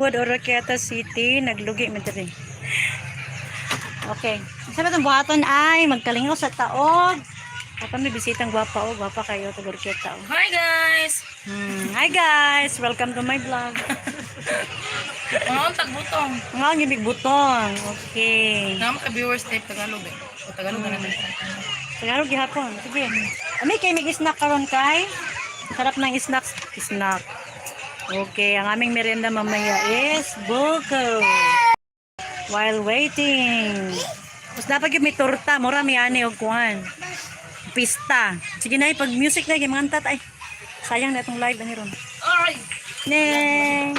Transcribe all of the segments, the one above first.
Wood, Oroquieta City, naglugi man diri. Okay. Sa batong buhaton ay magkalingaw sa taog. Apa may bisitang gwapa oh, gwapa kayo taga Oroquieta oh. Hi guys! Hi guys, welcome to my vlog. Mga untag butong. Mga ang ibig butong. Okay. Nga ka viewers type Tagalog eh. O Tagalog na naman. Tagalog gihapon. Sige. Ami kay mig snack karon kay. Sarap ng snacks, snack. Okay, ang aming merienda mamaya is buko. While waiting. Tapos dapat yung may torta, mura may ani og kuan. Pista. Sige na, pag music na mga antat ay. Sayang na itong live ani ron. Ay! Neng.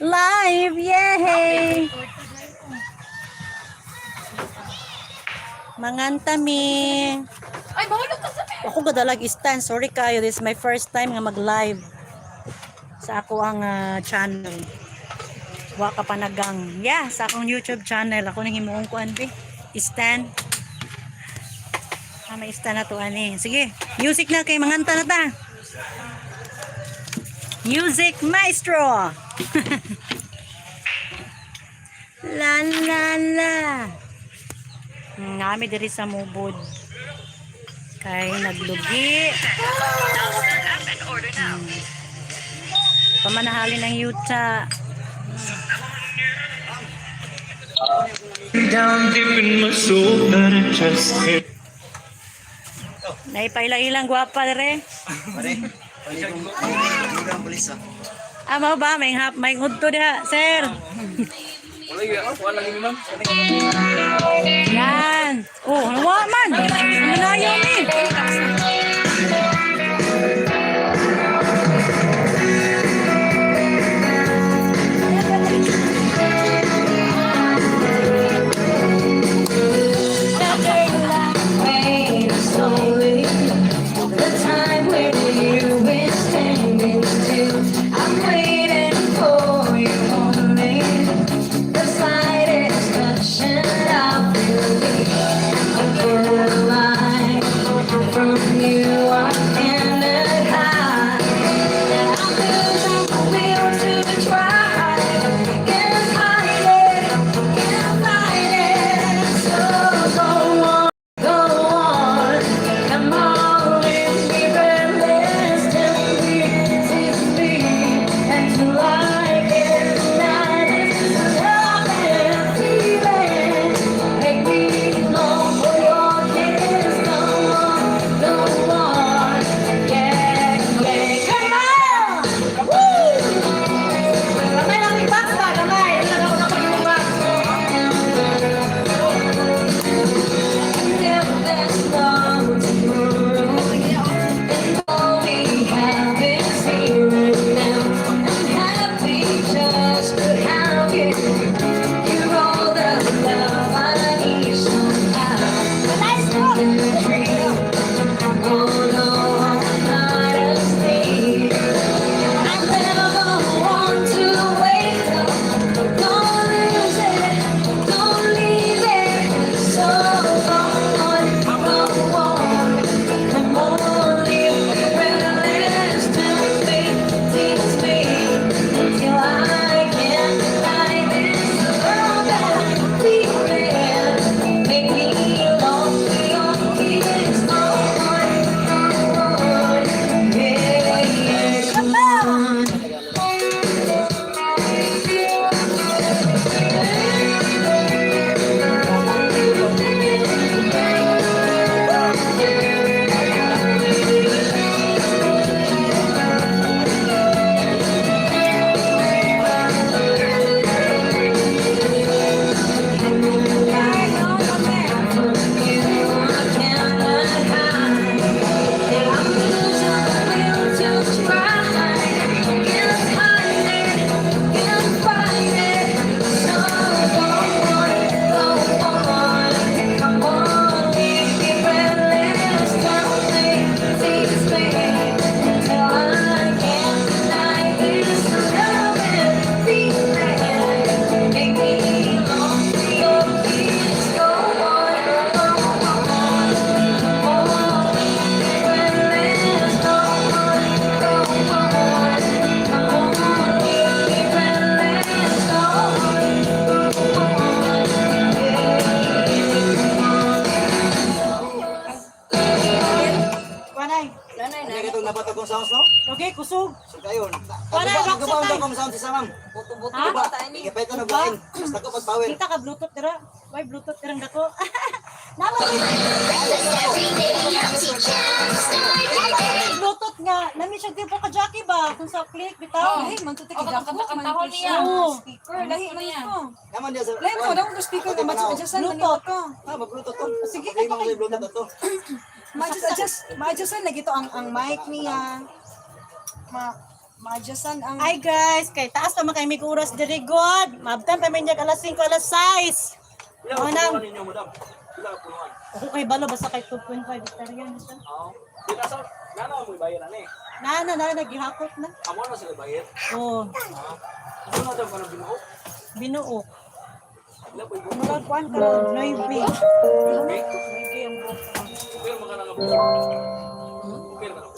Live, yay! Manganta mi. Ay, bawal ka sa Ako gadalag stand. Sorry kayo. This is my first time nga mag-live sa ako ang channel. Wa ka panagang. Yeah, sa akong YouTube channel. Ako nang himuong kuan be. Stand. Ah, may stand na to ani. Sige, music na kay manganta na ta. Music maestro. La la la. Nami diri sa mubod. Kay naglugi. Pamanahali ng yuta. Down deep in my soul that I just can't. Naipailang-ilang gwapa dire. Pare, paligong ang pulis ah. Ah, mao ba? May hap, may udto diha, sir. Wala lagi ma'am. Yan. Oh, wa man. Manayo ni. Wait slowly. The time when you been standing still. I'm waiting for you only. The slightest touch and I'll feel it. I feel alive from you. Kayo. Wala, rock Guba sa ang akong sound system, ma'am. Ha? Guba. Ikapaita na buhain. Basta ko pag-power. Kita ka Bluetooth dira. Why Bluetooth dirang dako? Nama ko. Bluetooth nga. Nami siya tipo ka Jackie ba? Kung sa click bitaw. Lahi man to O, katantahon niya. Oo. Speaker lahi man ito. Naman diya sa Lahi mo daw kung speaker nga ma-adjustan man Bluetooth. ito. Ah, mag-bluetooth to. Sige, Sige, ka Bluetooth to. Ma-adjust adjust ma-adjustan lagi to ang mic niya. Ma ma-adjustan ang Ay guys, kay taas pa man kay mig oras diri god. Maabtan pa man niya alas 5, alas 6. Pila Oh, ka nang. punuan ninyo, madam? Pila ka punuan? Ako kay balo basta kay 2.5 hektarya na siya. Oo. Pila sa nana mo bayad ani. Na na na nagihakot na. Amo na sila bayad. Oh, Amo na daw kanang binuo. binuok. Pila po ibo. Murag kuan karon 9. Okay. Okay man ka na nga. Okay man ka.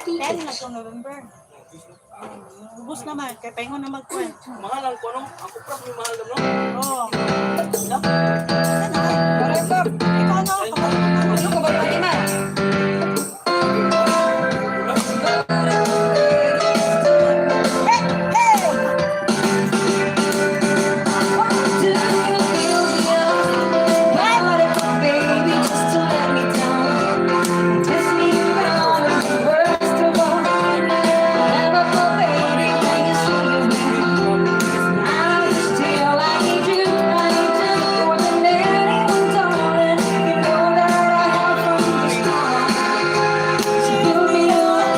10 na to November. Ubus naman kay paingon na magkuan. Mahal ang kuno. Ang kupras may mahal no. Oh. Sana. Ikaw na Ano ko ba pa man? Do you feel the earth? Baby, just to let me down. Twist me around and the worst of all. Never felt, baby, when you see you I'm still, I need you, I need you more than anyone, darling. You know that I have from the start. So fill me up,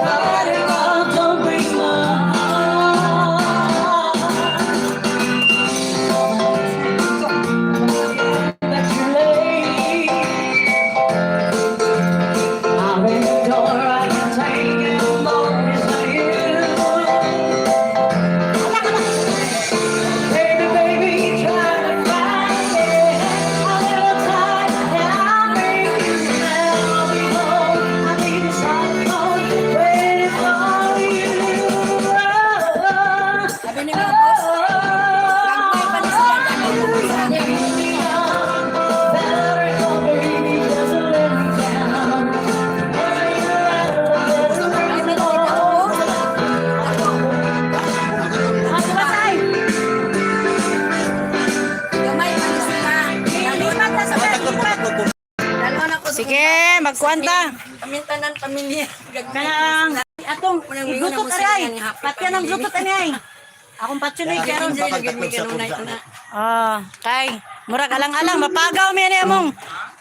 buttercup, don't break my heart. That you're late. I'm in the door, I can take it more. It's not you. Baby, baby, try to find it. A little time, and I'll make you smile. I'll be home. I'll be beside the phone, waiting for you. Sabi ni mga boss, gagmay pa ni sila ang Ay, nakita ko. Gamay pa ni sila. Lalo na ko. Sige, magkuan ta. Pamintanan pamilya. Gagmay. Kanang atong Unang wingon na i-bluetooth mo sila aray. nga happy Patyan ang family. Bluetooth ani ay. Akong patsunoy karon. Enjoy lagi mi kanunay na. Ah, kay murag alang-alang mapagaw mi ani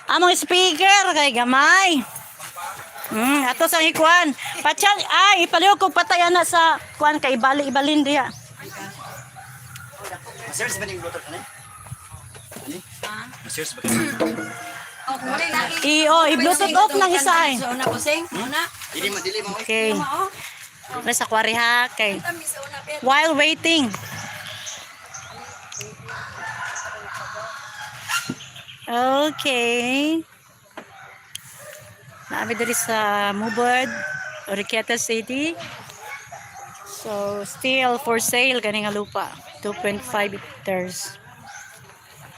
among speaker kay gamay. Ato sa ikuan. Patyan ay ipaliw ko patayan na sa kuan kay ibali ibalin diha. Search ba ning Bluetooth ani? Ani? Search ba? Oh, kung wala lagi. I oh, i-bluetooth off nang isa ay. Sa una ko sing. Una. Dili ma dili ma. oy. Okay. Mao. Nasa kwari ha kay Kami sa una pero. while waiting. Okay. Naami diri sa Mubad, Oriqueta City. So, still for sale kani nga lupa, 2.5 hectares.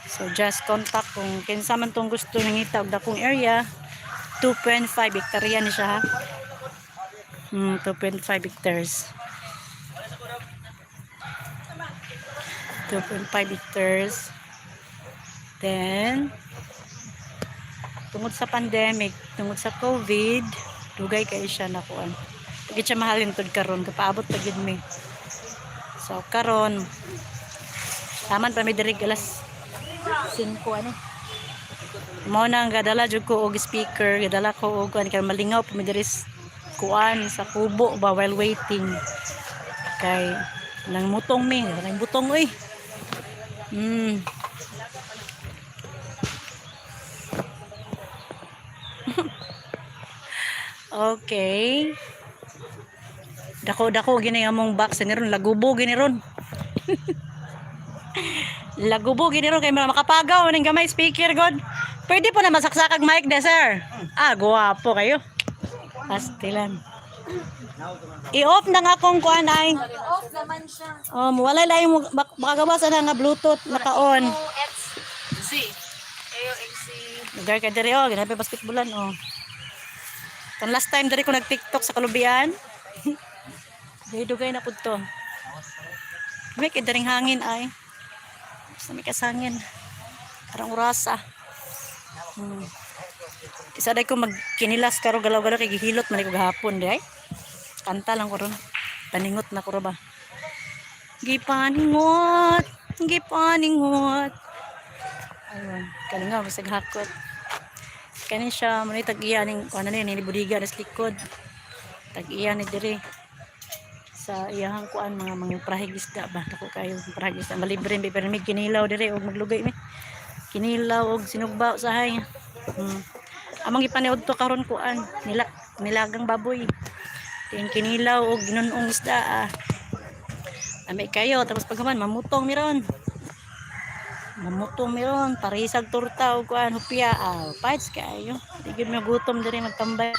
So, just contact kung kinsa man tong gusto nangita og dakong area, 2.5 hektarya ni siya ha. 2.5 hectares. 2.5 hectares. Then, tungod sa pandemic, tungod sa COVID, dugay kay siya nakuan. Pagit siya mahalin tud karon kapaabot pa gid mi. So karon taman pa mi diri alas 5 ano. Mo na ang gadala jud ko og speaker, gadala ko og kuan kay malingaw pa mi diri kuan sa kubo ba while waiting. Kay nang mutong mi, nang butong oy. Okay. Dako-dako gini among box ni ron lagubo gini ron. Lagubo gini ron kay makapagaw ning gamay speaker god. Pwede po na masaksakag mic de sir. Ah, guwapo kayo. Pastilan. I-off na nga akong kuan ay. Off naman siya. Wala lang yung makagawa sa na nga Bluetooth naka-on. O X Z. A O X Z. Lugar ka diri oh, ginabi basketballan oh. Kan last time diri ko nag-TikTok sa Kalubian. Dugay-dugay na pud to. May kay daring hangin ay. Basta may kasangin. Karang orasa. Isa day ko magkinilas karo galaw-galaw kay gihilot man ko gahapon di ay. Kanta lang ko ron. Paningot na ko ra ba. Gipaningot, gipaningot. Ayun, kalinga bisag hakot. Kani siya mo ni tag-iya ning kuan na ni budiga na sa likod. Tag-iya ni diri sa iyahang kuan mga prahig isda ba dako kayo prahig isda malibre mi pero may kinilaw diri og maglugay mi kinilaw og sinugba usahay. Among gipaniud to karon kuan nila nilagang baboy tin kinilaw og ginunoong isda ah. Ami kayo tapos pagkaman mamutong miron parisag torta og kuan hupia ah parts kayo di gyud mi gutom diri magtambay.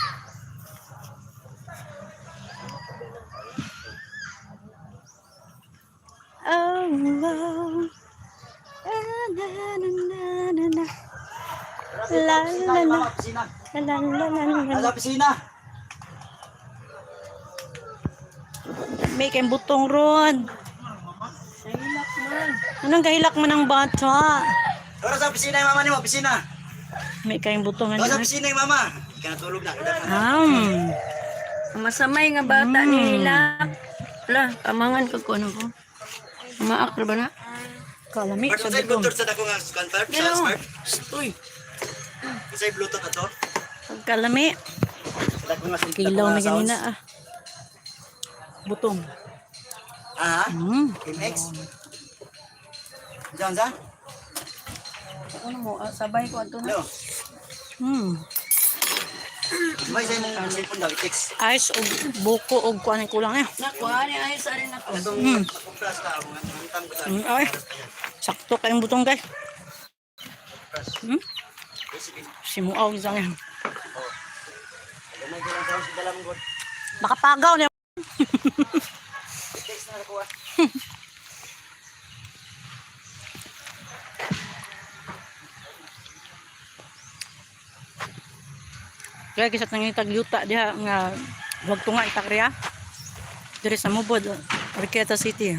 Oh, oh. Ah, na, na, na, na, na. La, la, la. Opisina. La, la, la, la, la. Nasa opisina. May kayong butong ron. Anong kahilak man ang bata? Tara sa opisina yung mama nimo, opisina. May kayong butong Tara sa ano. opisina yung mama. Hindi ka natulog na. Kita na. Masamay nga bata ni hilak. Wala, kamangan ko ko ano ko. Maak ra ba na? Kalami Bart, sa unsay butong. Bluetooth sa dako nga kuan Bart? Sa Galaw. smart? Uy. Unsay Bluetooth ato? Kalami. Sa dako nga sa Kilaw na ganina ah. Butong. Ah, MX. Diyan sa? Ano mo, ah, sabay ko ato na. Hello. May sa imong cellphone daw i-text. Ice og buko og kuan ang kulang eh. Nakuha ni ay sa rin ako. Atong akong plus ka mo antang ko sa. Ay. Sakto kayong butong kay. Simuaw isang yan. Gamay ko lang sa dala mong god. Makapagaw niya. I-text na ako ah. Kaya kisat nang tag yuta diha nga wag tunga itakriya. Diri sa Mubod, Arqueta City.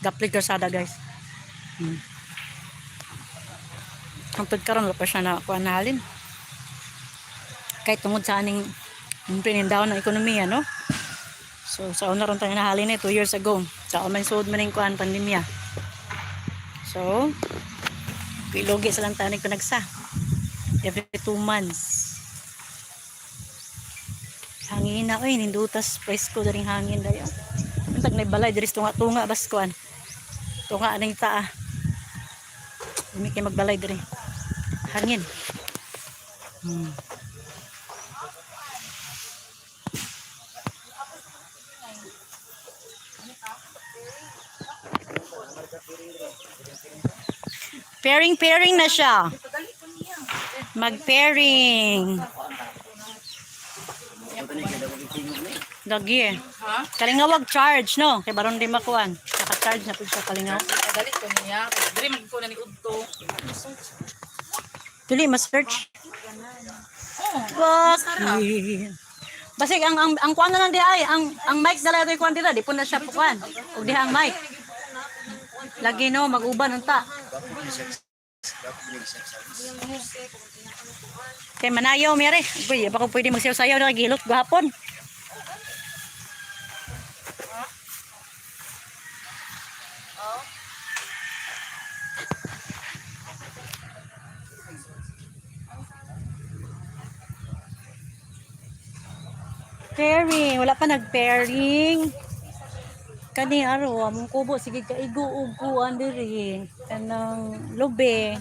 Daplig Garsada, guys. Hangtod karon wala pa siya na kuan na halin. Kay tungod sa aning pinindaw ng ekonomiya, no? So sa una ron tayo nahalin eh, 2 years ago. Sa man suod man ning kuan pandemya. So, pilogi sa lang tanig panagsa. Every 2 months. Hangin na oy, nindutas presko daring hangin dayo. Untag na balay diri sa tunga-tunga bas kuan. Tunga aning taa. Umi kay magbalay diri. Hangin. Pairing pairing na siya. Mag-pairing. Dagi eh. Kalingawag charge, no? Kay baron di makuan. Naka-charge na pud siya kalingaw. Dali ko niya. Dili man ko na ni Udto. Dili ma-search. Bakit? Basig ang kuan na lang di ay ang mic dala ito kuan dira di po na siya pukuan. Og diha ang mic. Lagi no mag-uban unta. Kay manayaw mere. Uy, baka pwede magsayaw-sayaw na gilot gahapon. Pairing, wala pa nag-pairing. Kani aro among kubo sige kaigo og kuan diri kanang lube.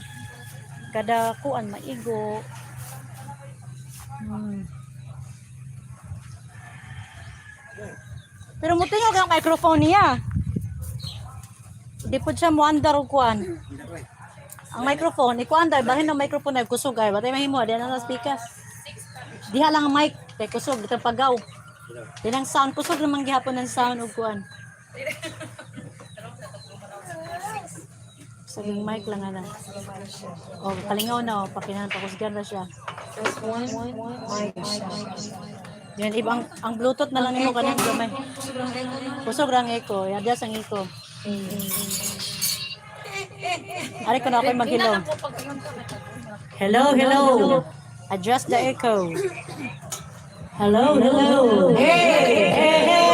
Kada kuan maigo. Pero mo tingog ang microphone niya. Di po siya muandar og kuan. Ang microphone, ikuan dahil bahin ang microphone ay kusog ay batay mahimo di na speaker. Diha lang ang mic kay kusog ditong pagaw. Di lang sound kusog naman gihapon ng sound og kuan. So yung mic lang ana. O kalingaw na o pakinan pakusgan ra siya. One, mic. Yan, ibang ang Bluetooth na lang nimo kanang gamay. Kusog ra ang echo. Adjust ang echo. Ari ko na ako'y maghilo. Hello, hello. Adjust the echo. Hello, hello. Hey, hey, hey, hey.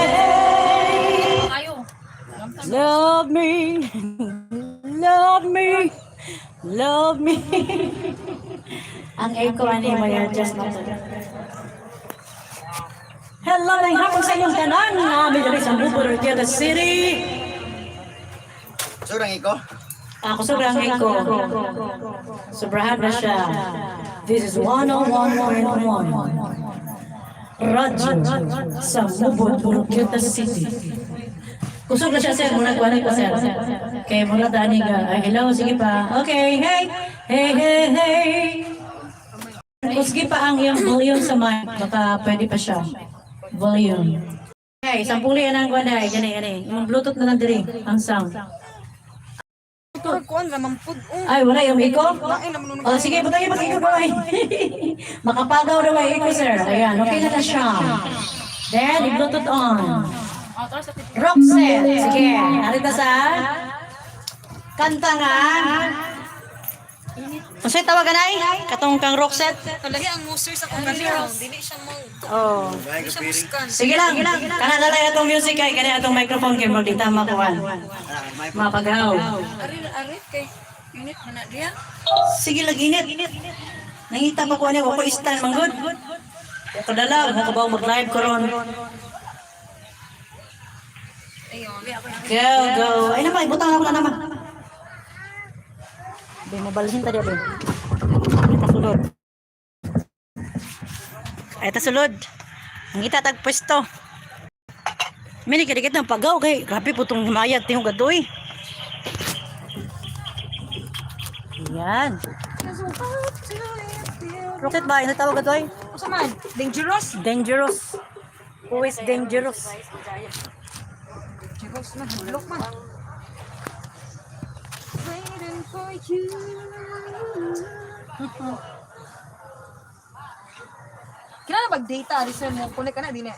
Love me. Love me. Love me. Ang echo ani may adjust na to. Hello, nang hapon sa inyong tanan. Nga, may dali sa Mubo, Urquiaga City. Sobrang iko? Ako sobrang echo. Sobrahan na siya. This is 101.1. Radyo sa Mubod, Urquiaga City. Kusog na siya, sir. Muna kuha ko, sir. Okay, muna tani ka. Ay, hello, sige pa. Okay, hey. Hey, hey, hey. Kusgi pa ang iyang volume sa mic. Baka pwede pa siya. Volume. Okay, sampuli ang guanay. Gani, gani. Yung Bluetooth na lang diri. Ang sound. Pero kuan ra man pud. Oh. Ay, wala yung echo? Lain naman nun. Oh, sige, butang yung mag-echo ko ay. Makapagaw na may echo, sir. Ayan, okay na na siya. Then, i-Bluetooth on. Roxette. Sige, arita sa kanta nga. Unsay tawagan ay? Katong kang Roxette? Lagi ang muser sa kong kanila. Dili siya mo. Oh. Dili siya mo scan. Sige lang. Kana dalay atong music kay kani atong microphone kay murag di ta makuan. Mapagaw. Ari, ari, kay init man na diya. Sige lang init. Nangita pa ko ani wa ko stand manggod. Kadala mo ka ba mag-live karon? Go, go. Ay naman, ibutang ako na naman. Di mo balhin ta di ba? Ay tasulod. Ay tasulod. Ang tag pwesto. Mini kadikit ng pagaw kay grabe po tong mayat tihong gadoy. Yan. Rocket ba? Ano tawag gadoy? Usa man, dangerous. Dangerous. Who is dangerous? Dangerous man, hadlok man. Waiting for you. Kinahanglan bag data ari sir mo connect ka na dili.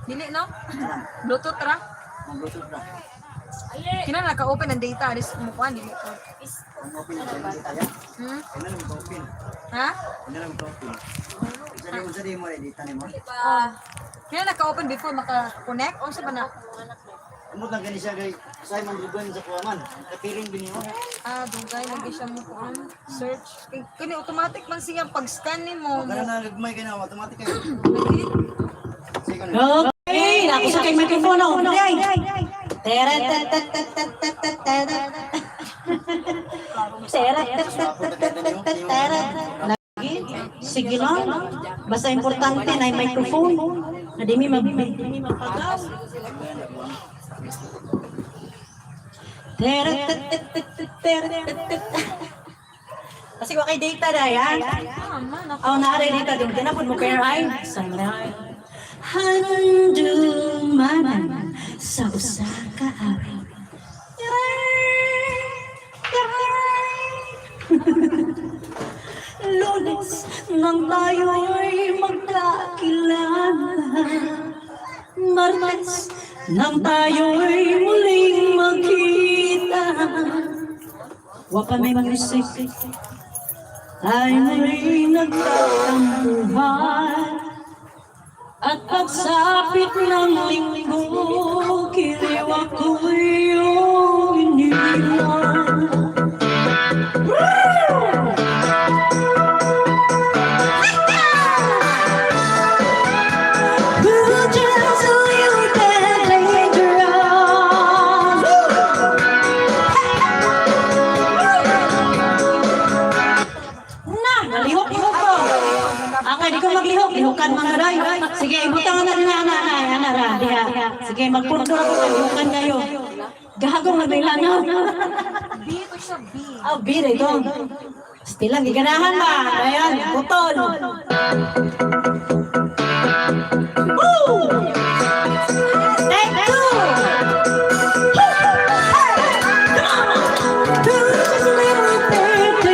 Dili no? Bluetooth ra. Mag-Bluetooth na. Kinahanglan ka-open ang data ari mo kuan dili ko. Ang open na data ya. Hmm? Ano lang open? Ha? Ano lang open? Unsa di mo data nimo? Kinahanglan ka-open before maka-connect unsa ba na? Amot lang gani siya kay Simon Ruben sa kuwaman. Kapiring din nimo. Ah, dugay lagi siya mo kuan search. Kay kani automatic man siya pag-scan nimo. Kana na gagmay kay na automatic kay. Sige na. Okay, ako sa kay microphone. Oh. Tera. Sige lang. Basta importante na yung microphone. Na di mi mapagaw. Tera tera. Kasi wa kay data na yan. Ah, man ako. Oh, naaray data dun. Tinapon mo kay ay. Sanay. Handumanan sa usa ka araw. Lunes nang tayo'y magkakilala. Martes nang tayo'y muling magkita. Wa pa may music ay muling nagtatampuhan. At pagsapit ng linggo, kiliw ako iyong iniwan. Woo! Just a little bit dangerous. Na, nalihok-lihok ko. Akay, di ko maglihok. Lihokan mga day. Sige, ibutang na na na na na na diha. Sige, magpunto ako kay lihokan kayo. Gahagong nagbilanaw. B ito siya B. Ah, B na ito. Still lang, giganahan ba? Ayan, putol. Woo! Take two! Come on! Just a little bit dangerous.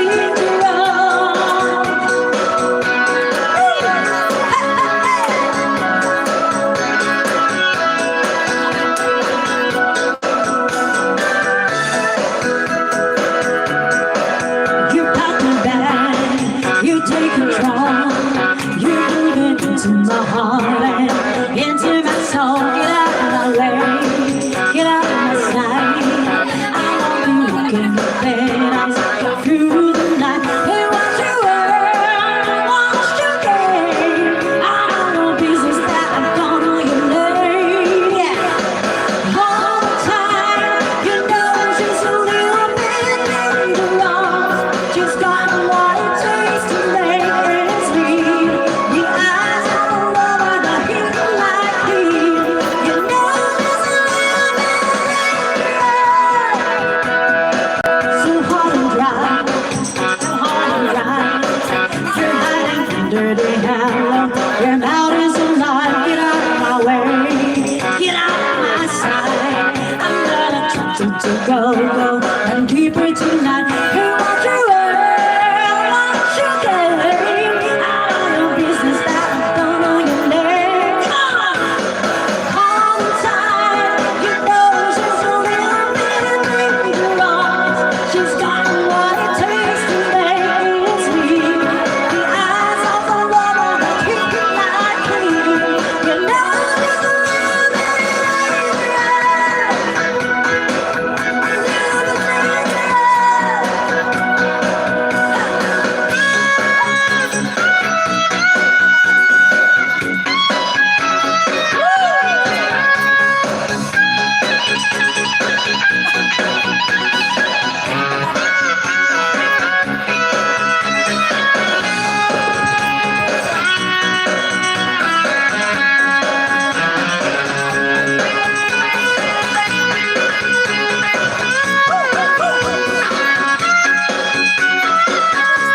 To go, go and deeper tonight. Hey, what you wear, what you gain. Out of your business that I don't know your name. Come on. All the time, you know she's a little bit dangerous. She's got what it takes to make ends meet. The eyes of the lover that he cannot keep. You know she's a little bit dangerous. A little bit dangerous.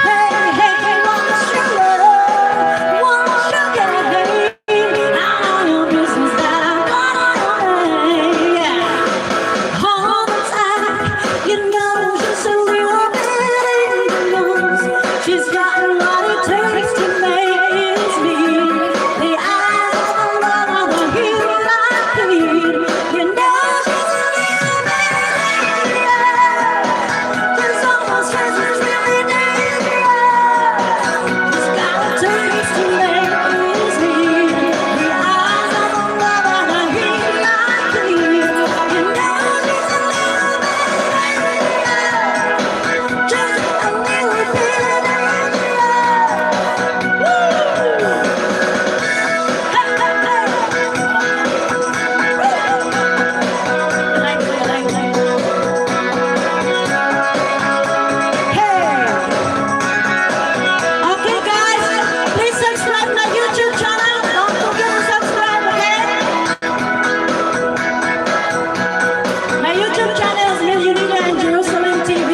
Hey, hey, hey, what's your love? What's your game? I know your business that I got on your name. Yeah. All the time, you know she's a little bit dangerous. She's got what it takes to make ends meet. The eyes of the lover, the heel I need. You know she's a little bit dangerous. There's almost she's really dangerous. She's got what it takes to make ends meet. The eyes of the lover, the heel I need. You know she's a little bit dangerous. Just a little bit dangerous. Woo! Hey, hey, hey! Woo! Like, like, like. Hey! Okay, guys, please subscribe my YouTube channel. Don't forget to subscribe, okay? My YouTube channel is Millionaire in Jerusalem TV.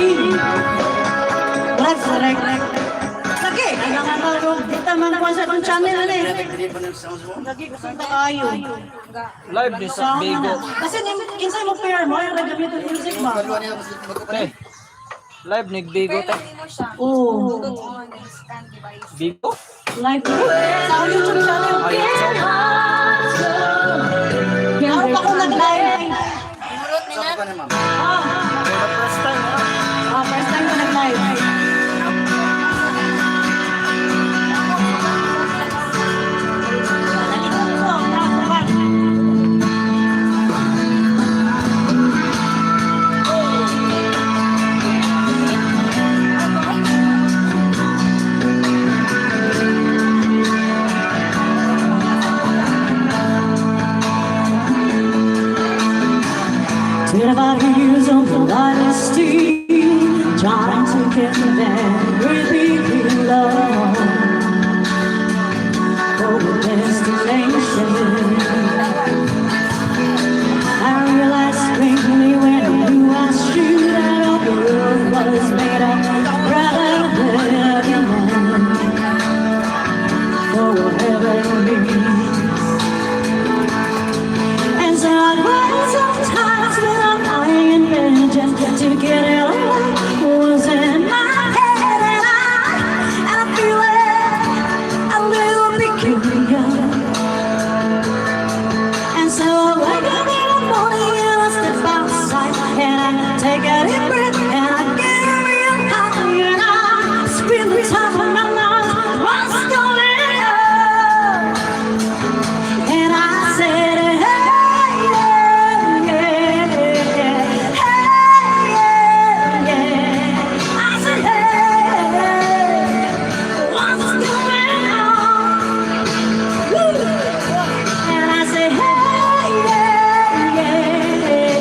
Wala, correct. Lagi, kailangan ka kita man kuha sa akong channel ano eh. Lagi, gusto ta kayo. Live ni sa Bigo. Kasi kinsay mo pair mo, yung naggamit ng music ba? Te. Live ni Bigo te. Oo. Bigo? Live sa akong YouTube channel. Ay, so, Ako pa ko nag-live. Oh, for the first time ah. Oh, first time ko nag-live. Nalikot ko, nakakabang. 25 years of honesty, trying to get very big love for the destination. I realized quickly when I knew I should that all the world was made up rather than for whatever it means. And so I cry sometimes when I'm lying in bed just to get it away. Was in my head and I feel it a little peculiar. And so I wake up in the morning and I step outside and I take a deep breath and I get real high and I scream the top of my lungs, "What's going on?" And I said, "Hey, yeah, hey, yeah." I said, "Hey, what's going on?" Woo! And I said, "Hey, yeah, hey,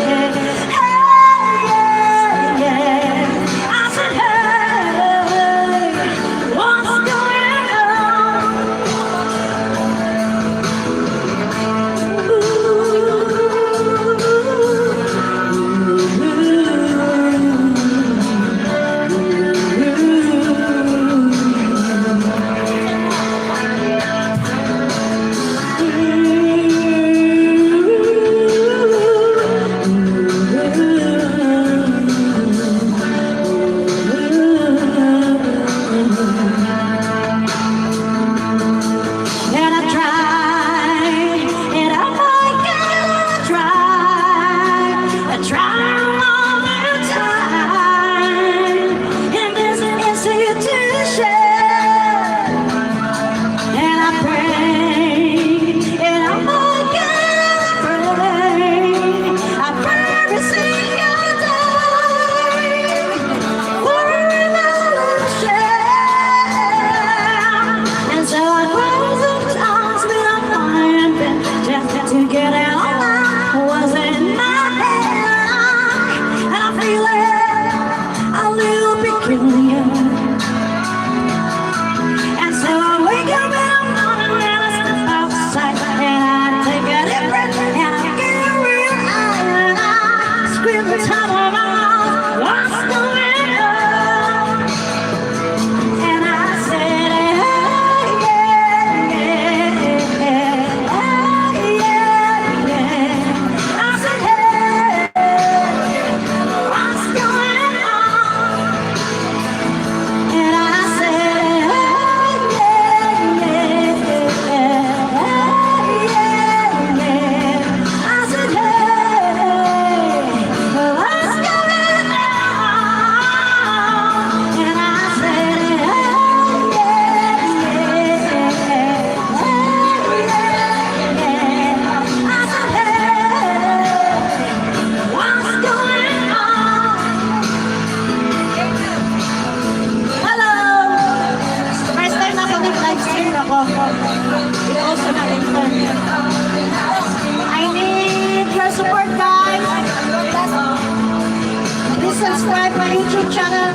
YouTube channel,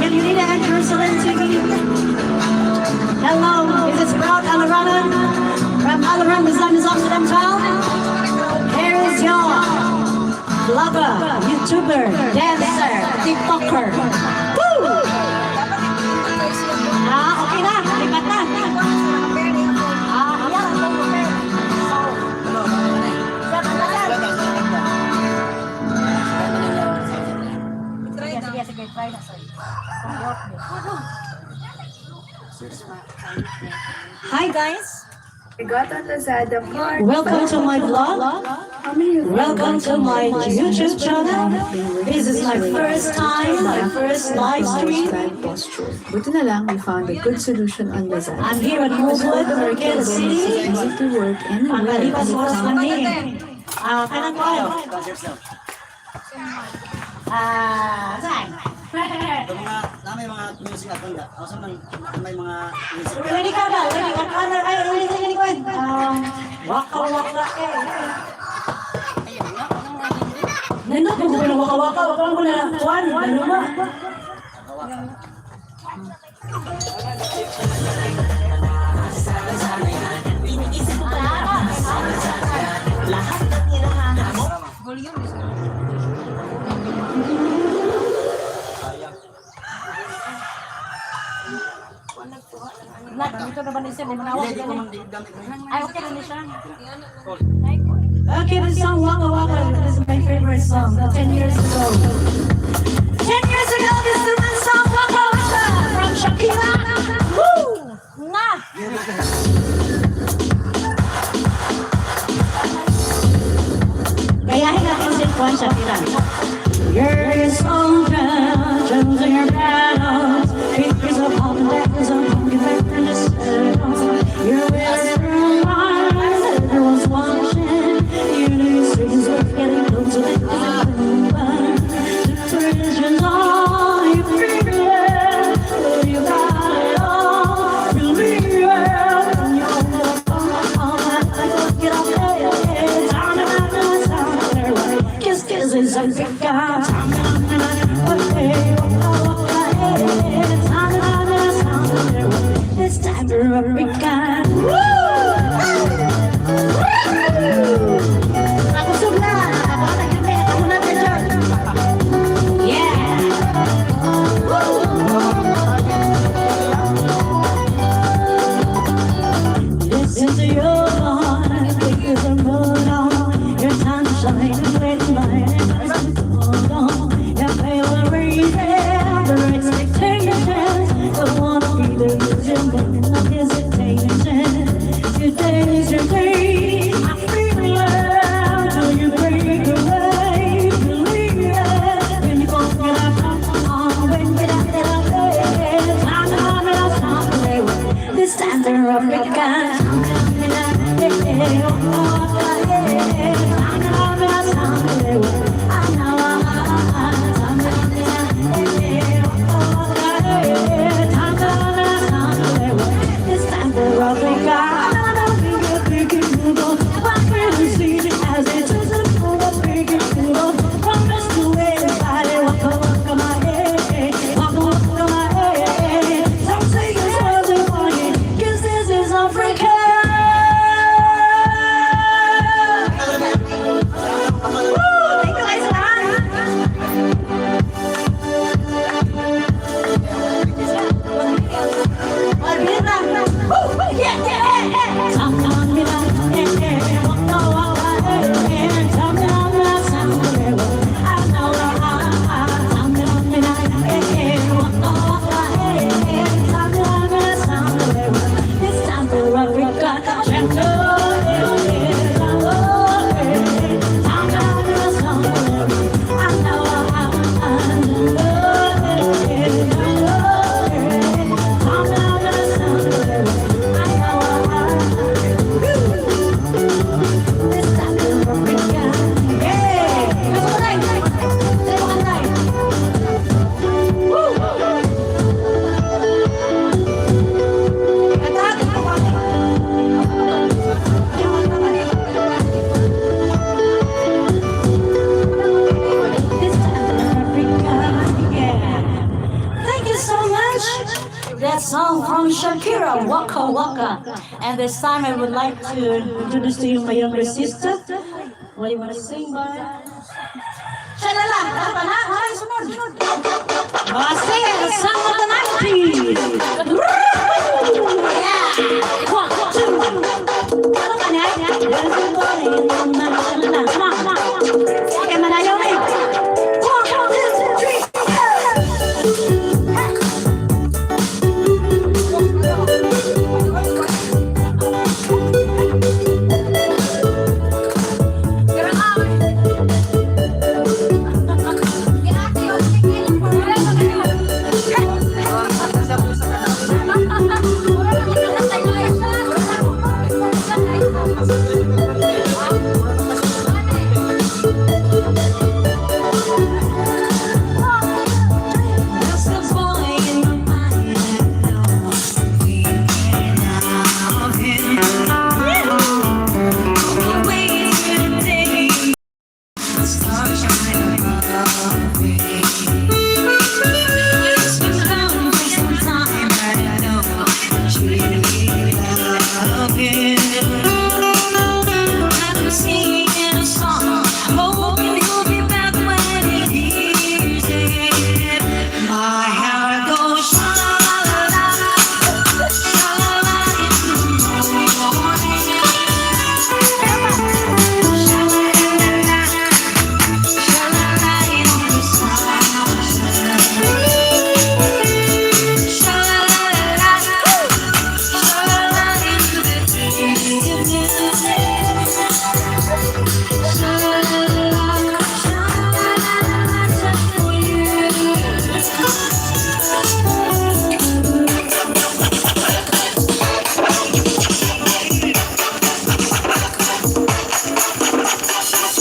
Millionina and Jerusalem TV. Hello, this is Proud Alaranan from Alaran, Misamis Occidental. Here is your vlogger, YouTuber, dancer, TikToker. Woo! Ah, okay na. Lipat na. Ah, yeah. Sige, sige, sige, try na, sorry. Hi guys, I got on Lazada Mart. Welcome to my vlog. How many of you Welcome to my YouTube channel. They were This is my this way first time, my first live stream. Bad posture. Buti na lang, we found a good solution on Lazada. I'm here at Mobile, Marikina It's City. easy to work Ang anywhere kalipas and it oras comes lang ni. Ah, kanang kuan. Ah, saan? Ito mga, na may mga music at banda. Ako sa man, may mga music. Ready ka ba? Ready ka ka? Ay, ready ka ni kuan. Waka waka eh. Nandun ko na waka waka, waka ko na kuan, ano ba? Dito na ba ni siya? Hindi, di ko man gamit mo. Ay, okay na ni siya. Okay, this song Waka Waka, this is my favorite song. 10 years ago. 10 years ago, this is my song Waka Waka from Shakira. Woo! Na! Gayahin natin si Juan Shakira. You're so proud, choosing your battles. Fingers of and of pumpkin and the circles. You're whispering lies, everyone's watching. You know your strings are getting closer to the The pressure's on, you feel it. But you got it all, believe it. And you get up there, down and down, kiss, kiss is a good guy. It's time for Africa. Woo! Woo! Ako sugna. Ako na gani. Ako na dyan. Yeah! Woo! Listen to your heart, because I'm moving on. Your time to shine and wait in line. Hold on, your favorite reason, the expectations. Don't wanna be the reason, but no hesitation. Today is your day. I feel it till you break away. Believe it when you won't get up, when you get up, time, time, time, time. This time to Africa. Shakira, Waka Waka. And this time I would like to introduce to you my younger sister. What do you want to sing, bye? Shalala, tama na, ay, sunod. Base, song of the 90s. Yeah. One, two. Ano ka na? Come on, come on. Okay, manayaw na eh. One, two, three, go! There's a boy in my mind I know thinking of him. Wait till the day the stars shine above me. It's been gone for some time, but I know she love him. I'm singing a song, hoping he'll be back when he hears it. My heart goes sha la la la, sha la la in the morning. Sha la la la, sha la la in the sunshine. Sha la la la, sha la la in the evening. Sha la la la, sha la la just for you.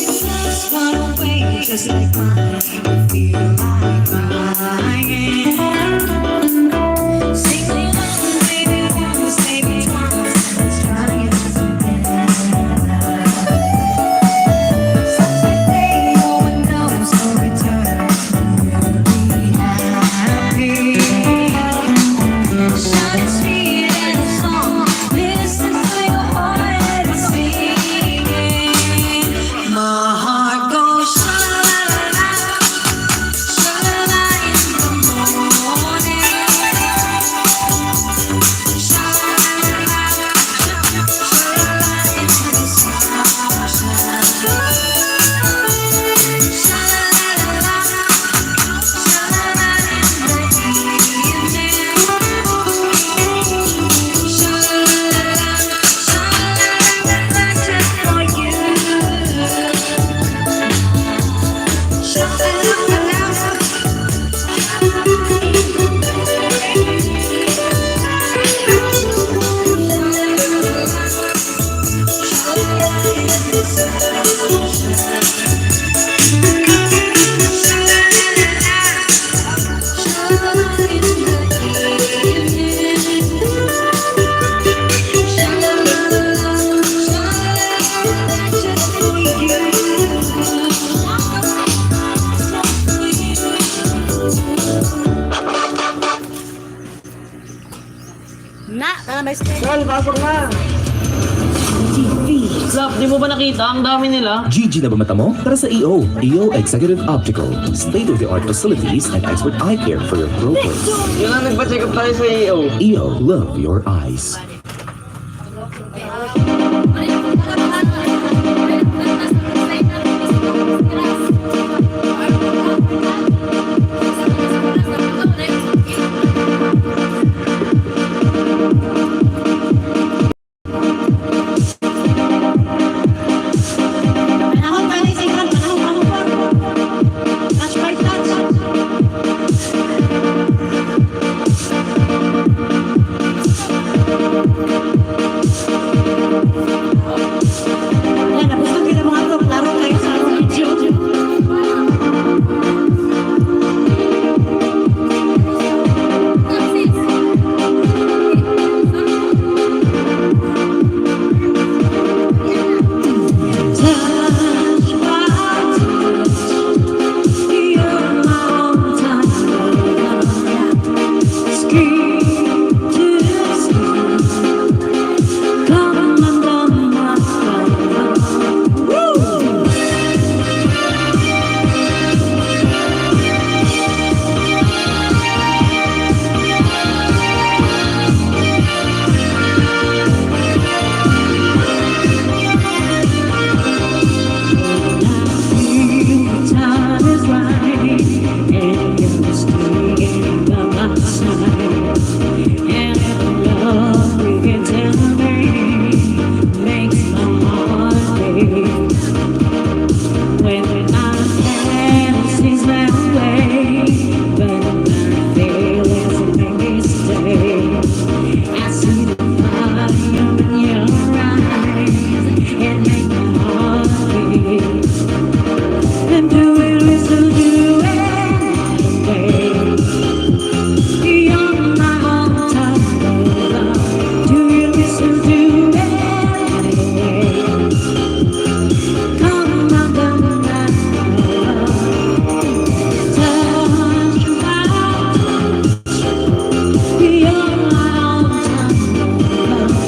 Just run away, just like mine. Feel like crying. Sing along, baby, once, baby, twice. Let's try it again. Someday, no one knows the return. We'll be happy. Shine sweet and song. Listen to your heart singing. My heart goes sha la la, sha la la in the morning. Sha la la, sha la la in the sunshine. Sha la la la, sha la la in the evening. Sha la la, sha la la just for you. Sha la la la. Just for you. Just for you. Na, tara may stay. Sal, pasok na! Slap, di mo ba nakita? Ang dami nila. GG na ba mata mo? Tara sa EO. EO Executive Optical. State-of-the-art facilities and expert eye care for your purpose. Yun lang, nagpa-check up tayo sa EO. EO, love your eyes. Panahon pa ni Singhan, panahon, panahon. Touch by touch. And do it, we still do it. You're my all-time love. Do you still do it? Come on, come on, touch my touch. You're my all-time love.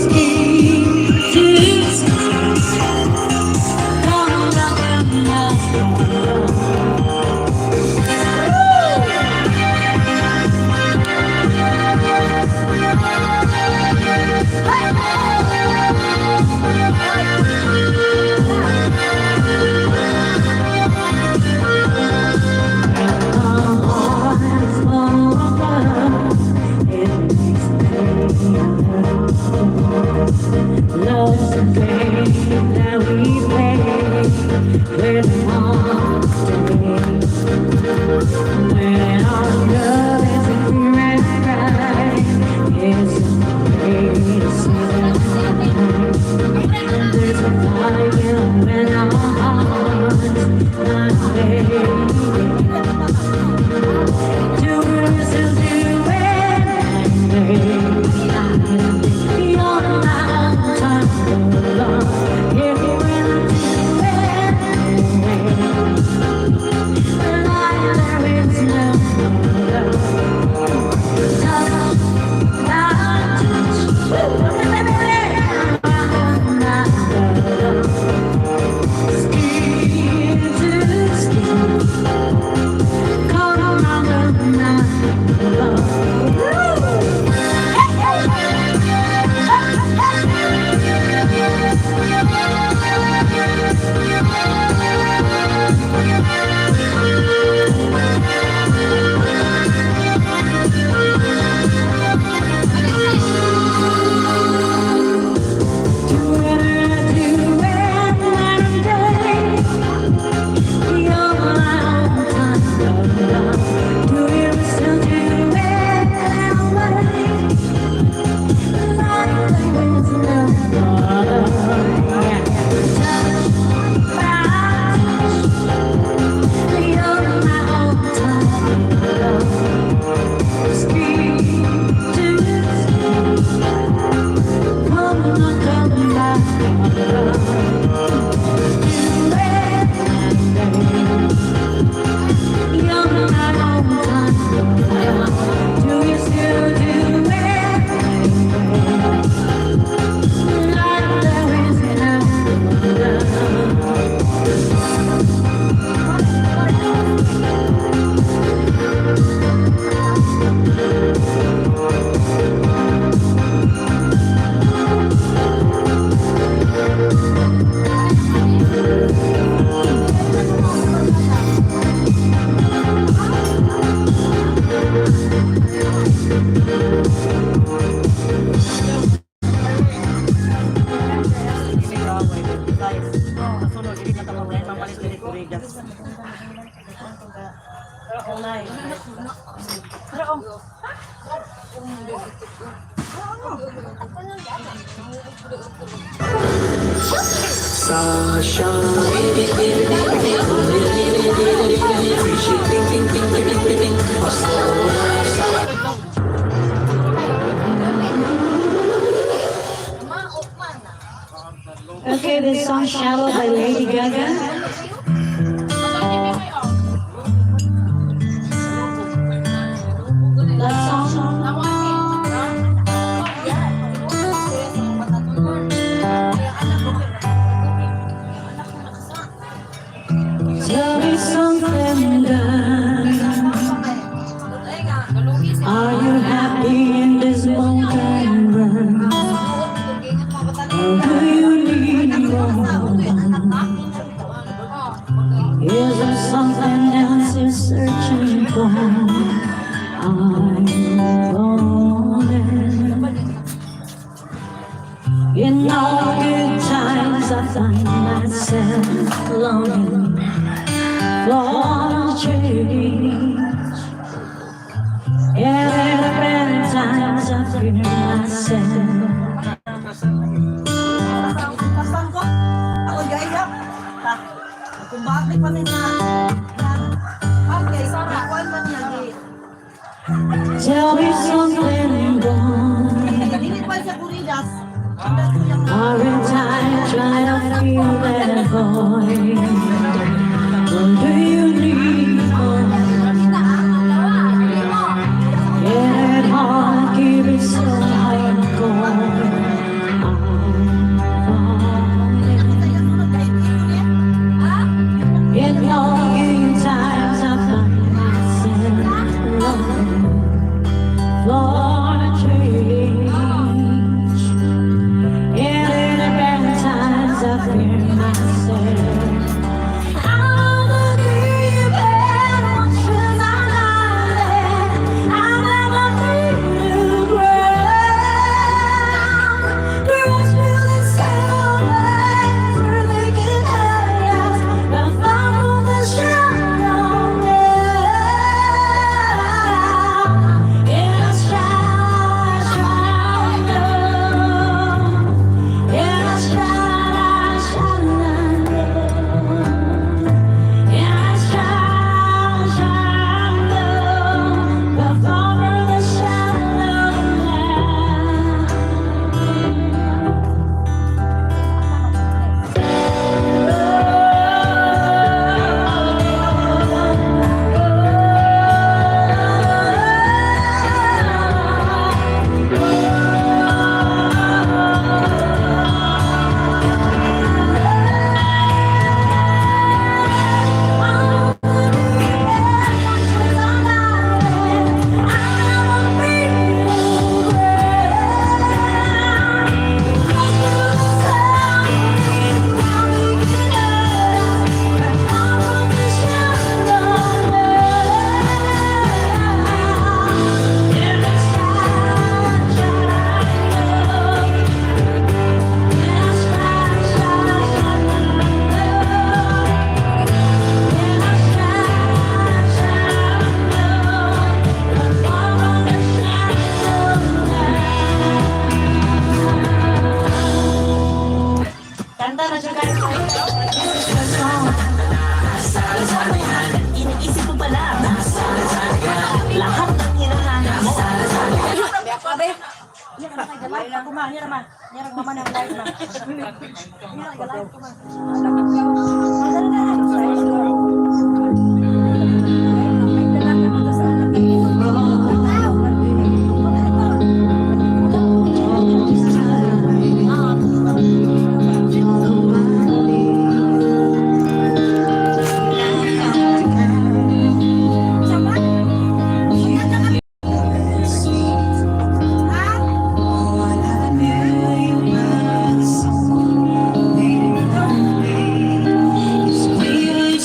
Skin to skin. Come on, come on. Love's a game that we play with hearts. When our love is clear and bright, it's a great. There's a fire in our hearts, my baby. Do it, still do it, baby. You're my all-time love. If you will do it, like there is no other. Touch, touch, skin to skin. Come on, love. Do it, do it, one day. You're my all-time love. Do you still do it that way? Like there is no other. Yeah. Touch my touch. You're my all-time love. Skin to skin. Come on, come back, love. Do it. You're my all-time love. Do you still do it? Like there is no other. Okay, this song "Shallow" by Lady Gaga. That song. Tell me something, girl. Are you happy in this modern world? Or do you need more? Is there something else you're searching for? I'm falling. In all good times, I find myself longing for change. And in the bad times, I fear myself. Kasan ko? Ako gaiyak. Ha? Kumbate pa ni na. Okay, sorry. Kuan man niya gi. Tell me something wrong. Dili pa sa Kuridas. Aren't I trying to feel that void? What do you need from me? Yeah, that heart keep it so high and cold. I'm falling. In longing times I find myself longing for a change. And in the bad times I fear myself. I'm the deep end, watching my life. I never feel the ground. Grass really silver, really can hurt. I follow the shadow now. In a shadow. In a shadow, shadow. In a shadow, shadow. I follow the shadow now. Kanta na siya, guys. Iniisip mo pala. Lahat ng hinahanap mo. Abe. Iya ka na live ako ma, iya ma. Iya ra mama nang live ma. Iya ra live ko ma.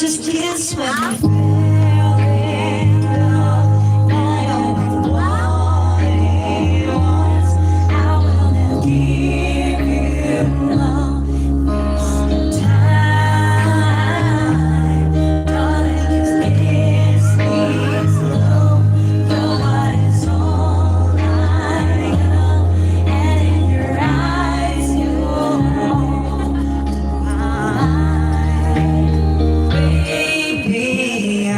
Just kiss when we fell in love. Now you're wanting once. I will not give you up this time. Darling, just kiss me slow. Your heart is all I know, and in your eyes, you know mine. Baby,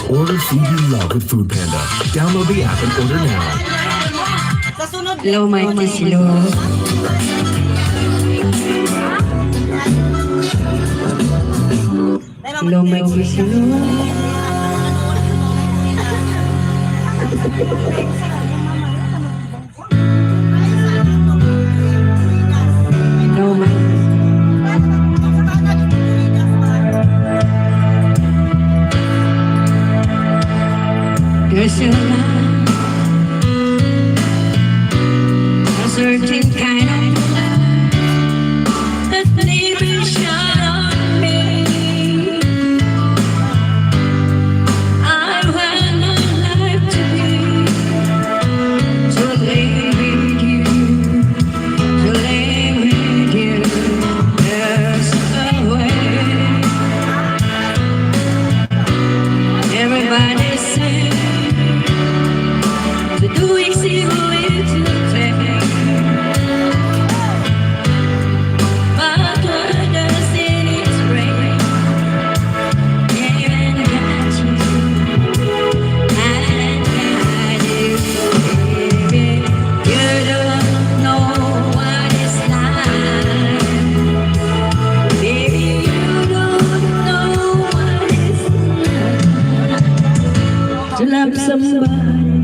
Order food you love with Food Panda. Download the app and order now. Sa sunod, Hello, my Hello. Hello, my Hello. Hello, my. There's a love, a certain kind of love that never shine on me. I want my life to be to live with you, to live with you. There's a way. Everybody says to do easy way to take. But what does it rain? And got you, and got you, baby. You don't know what it's like, baby. You don't know what it's like to love somebody,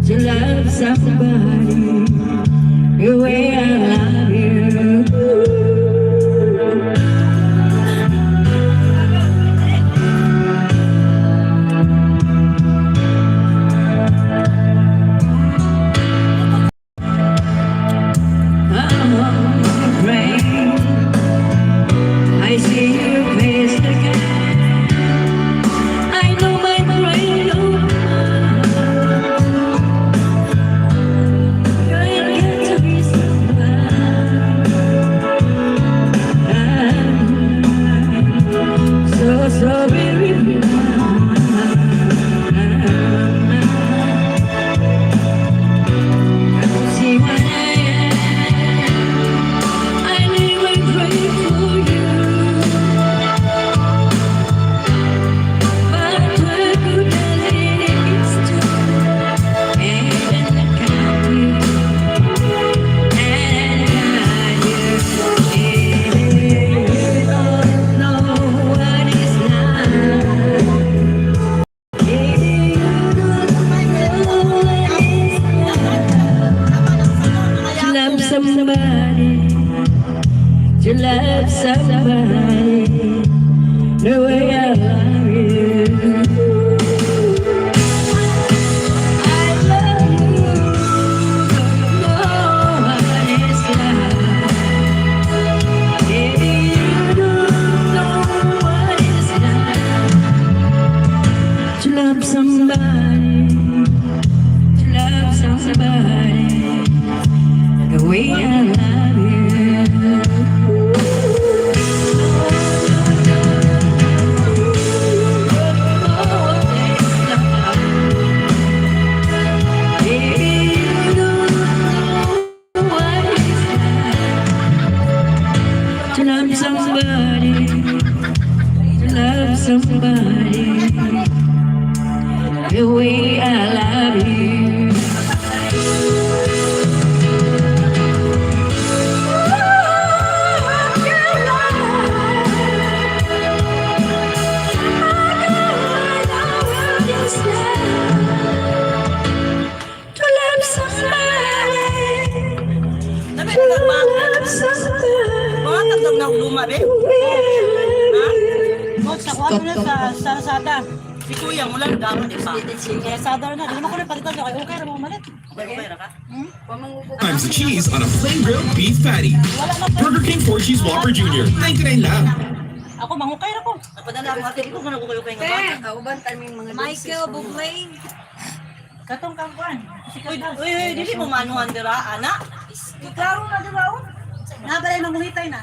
to love somebody the way I love you. I'm on the brain. I see your face again. I know my brain don't You ain't got to be so bad. I'm so, so very blind. See what I am. I live and pray for you. But what good does it is to and I got you, and I got you. You don't know what it's like. Baby, you don't know what it's like to love somebody, to love somebody the way I love you. I love you, don't know what it's like. Baby, you don't know what it's like to love somebody, to love somebody the way I love you. Baby, you don't know what it's like to love somebody, to love somebody the way I love you. To love somebody, Sabi, to love somebody. mga tatlong na luma, be. Coach, nakuha ko na sa Lazada. Si Kuya, mula dapat ipa. Lazada na. Di naman ko na palitan. Okay, okay, ra mo malit. Okay ra ka? Times the cheese on a plain grilled beef patty. Wala na pa. Burger King 4 Cheese Whopper Jr. 99 lang. Ako, mangukay ra ko. Napadala ako ate ko kung nagukayo kayo nga bata. Kauban taming mga Michael Bublé. Katong kangkuan. Si Uy, uy, uy, dili mo manuhan dira, ana. Klaro na dira oh. Nabalay manguhitay na.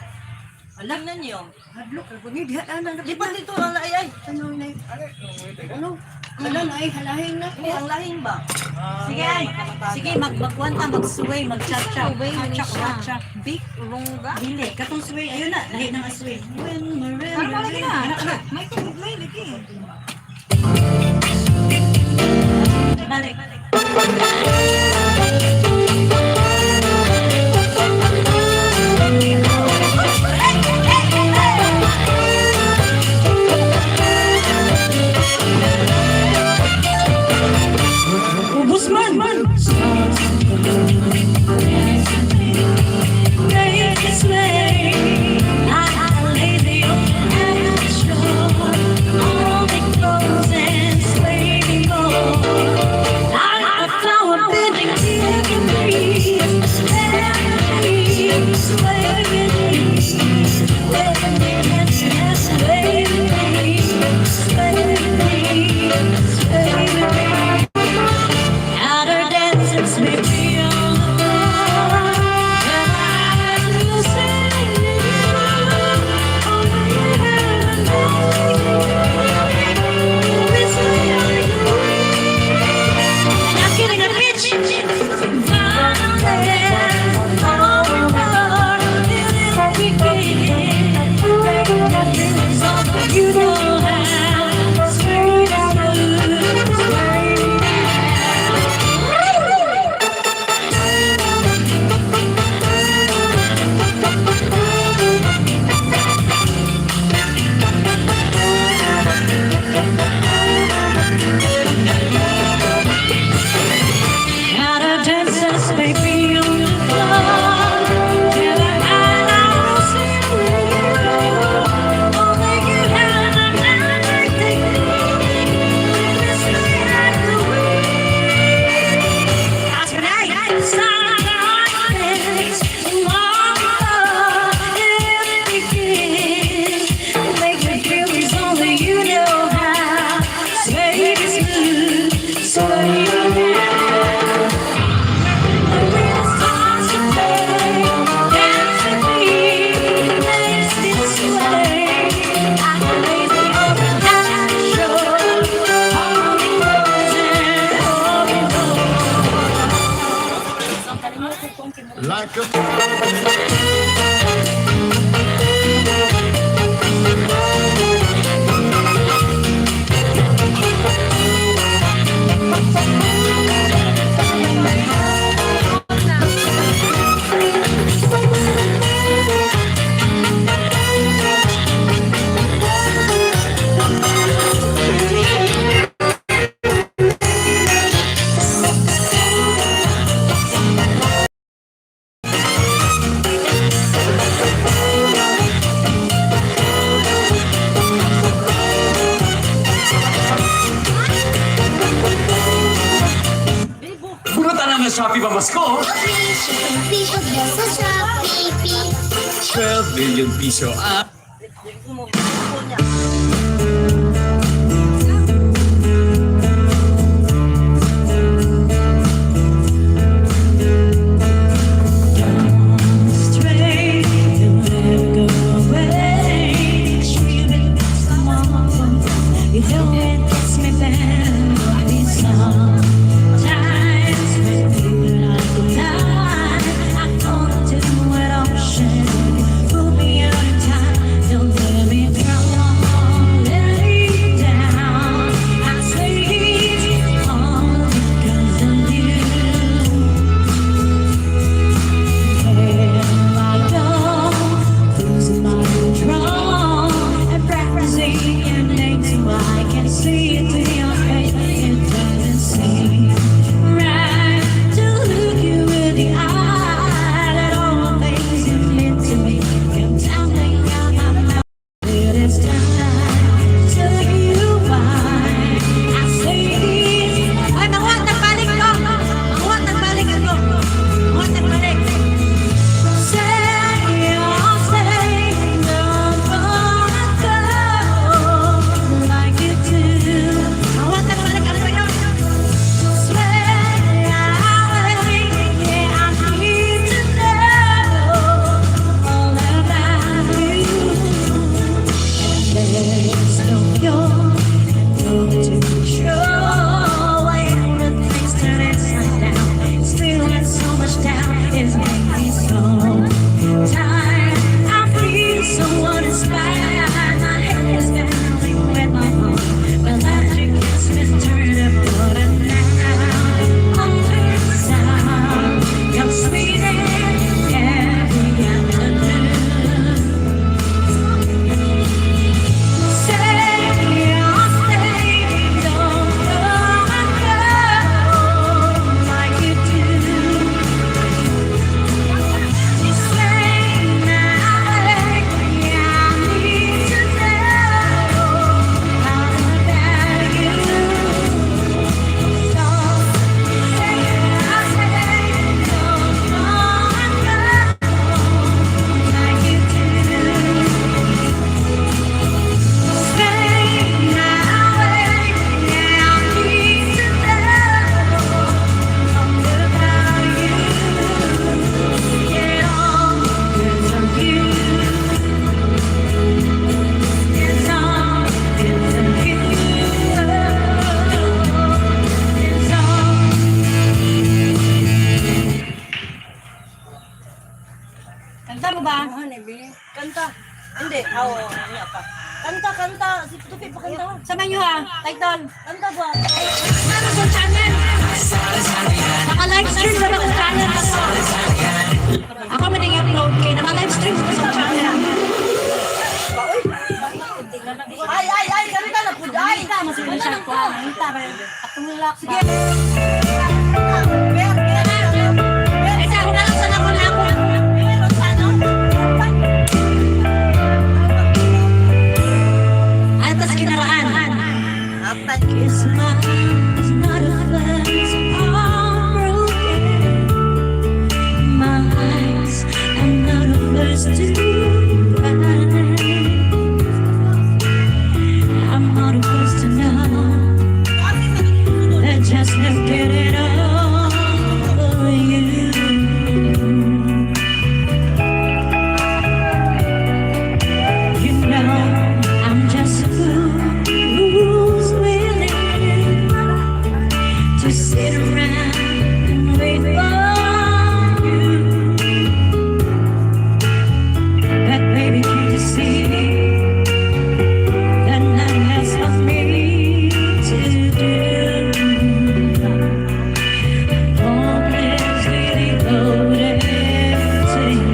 Alam na niyo. Hadlok ra gud diha ana. Lipat dito ang ay ay. Ano na? Ano? Hala na ay halahing na. Ini ang lahing ba? Sige ay. Sige, magbakuan ta, mag-sway, mag-cha-cha. Sway man Cha-cha, siya. cha. Big Rungga. Dili, katong sway. Ayun na, lahi na nga sway. When Parang wala marimba. na. Michael Bublé lagi. Balik. Ubus man! Outer dancers may be on the floor, and I will sing I'm getting a bitch. You know how sweet Gotta dance us, baby, on the floor. Till I will see you. Only you have another thing. Miss me at the wheel. Tonight, silence, long it begins. Make me feel it's only you know how. Baby, smooth, so Like a Bunutan ang Shopee Pamasko. 12 million piso. Ah. Stray, you'll never go away. You know it gets me down. Sometimes when people I go lie, I fall to an ocean. Pull me out of time, don't let me drown. Hindi, aw, niya pa. Kanta, kanta. Si Tupi, pakanta. Sama nyo ha, title. Kanta ba? Ano sa channel? Naka-live stream sa akong channel. Ako man yung upload kay naka-live stream sa channel. Ay, ay, ay, kanta na po. Ay, tama siguro siya ko. Kanta ba? Atulak. Sige. Eh, sa ako na lang sa ako na ako. Atas kinaraan. Kiss my is not a fence, I'm broken. My eyes are not a verse to cry. I'm not a first to know. That just not get it all for you. You know, I'm just a fool who's willing to sit around and wait for you. But baby, can't you see that nothing else for me to do? Hopelessly devoted to you.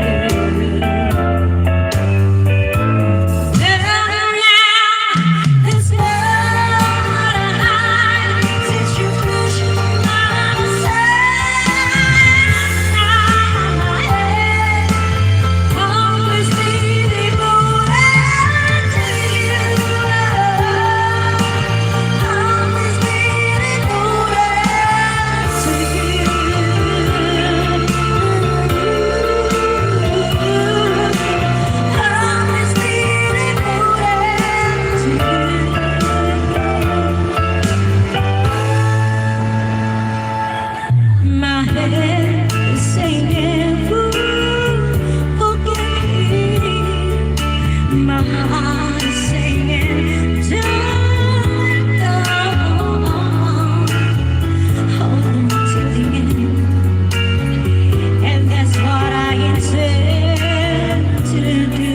There's nowhere to hide since you pushed my aside. My head hopelessly devoted to you. Hopelessly devoted to you. Hopelessly devoted to you. My head is singing, fool, forget me. My heart is singing, don't go. Hold on till the end, and that's what I intend to do.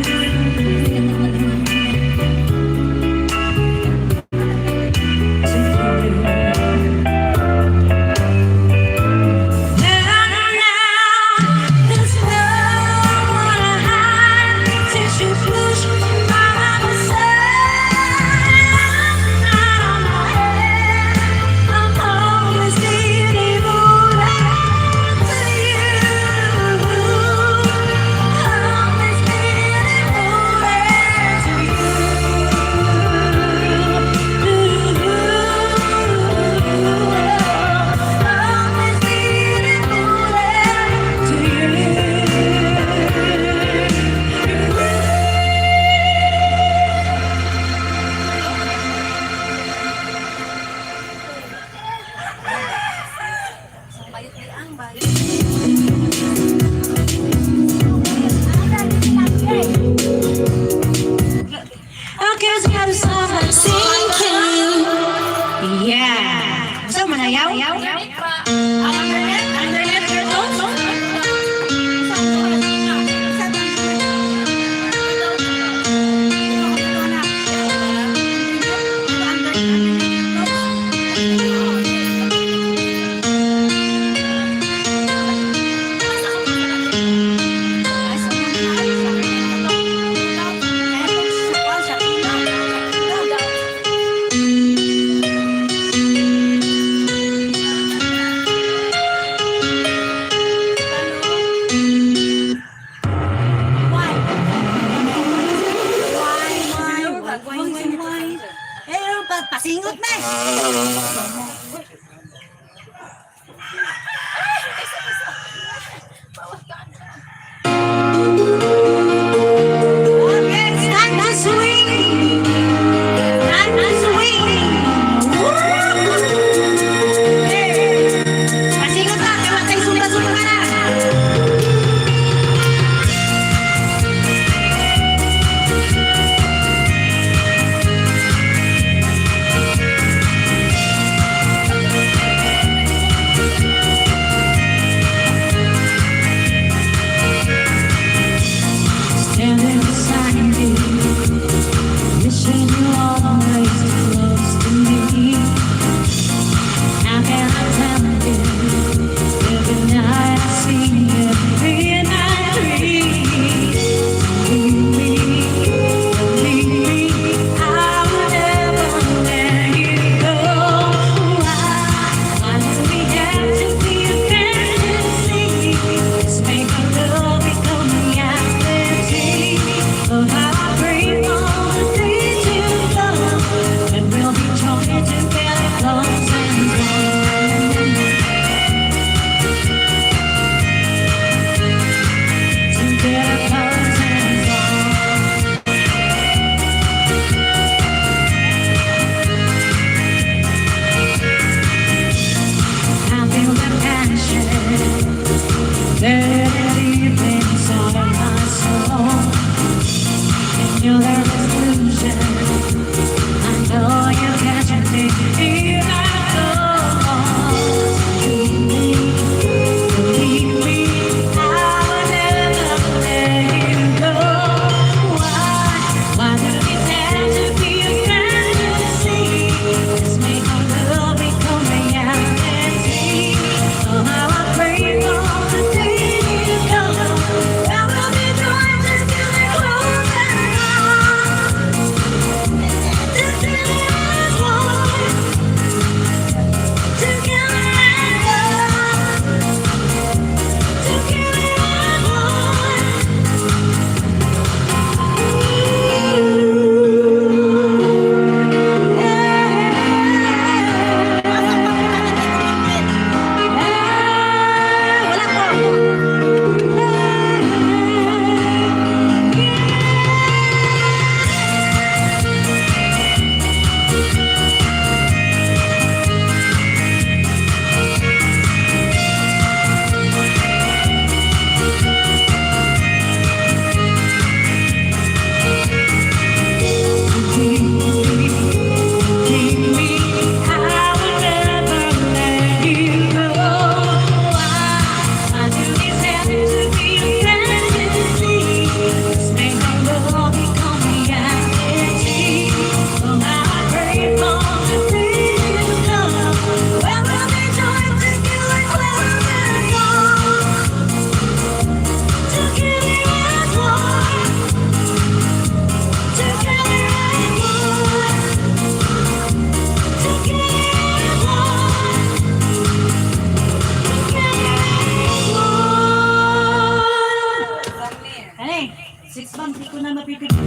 To do. There's nowhere to hide since you pushed my aside. My head, I'm hopelessly devoted to you. Hopelessly devoted to you. Hopelessly devoted to you. Okay, so how to stop sinking. Yeah. Gusto mo na yaw? Undernet, undernet, Eh, pasingot na eh. It's time to swing. Time to swing. Hey. Pasingot na, kaya tayo sumba-sumba na. To the resolution. I know you catch me if I go. Keep me, keep me. I will never let you go. Why do it have to be a fantasy? Let's make our love become reality. Somehow I pray for the day you come. I will be joined together close and together as one. Together as one. Together as one. Wala ko. Keep me, I will never let you go. Why do these have to be a fantasy? Let's make our love become reality. Somehow I pray for the day you come. When we'll be joined together, close and one. Together as one. Together as one. Together as one. Together as one. Ay, 6 months di ko na mapipigil.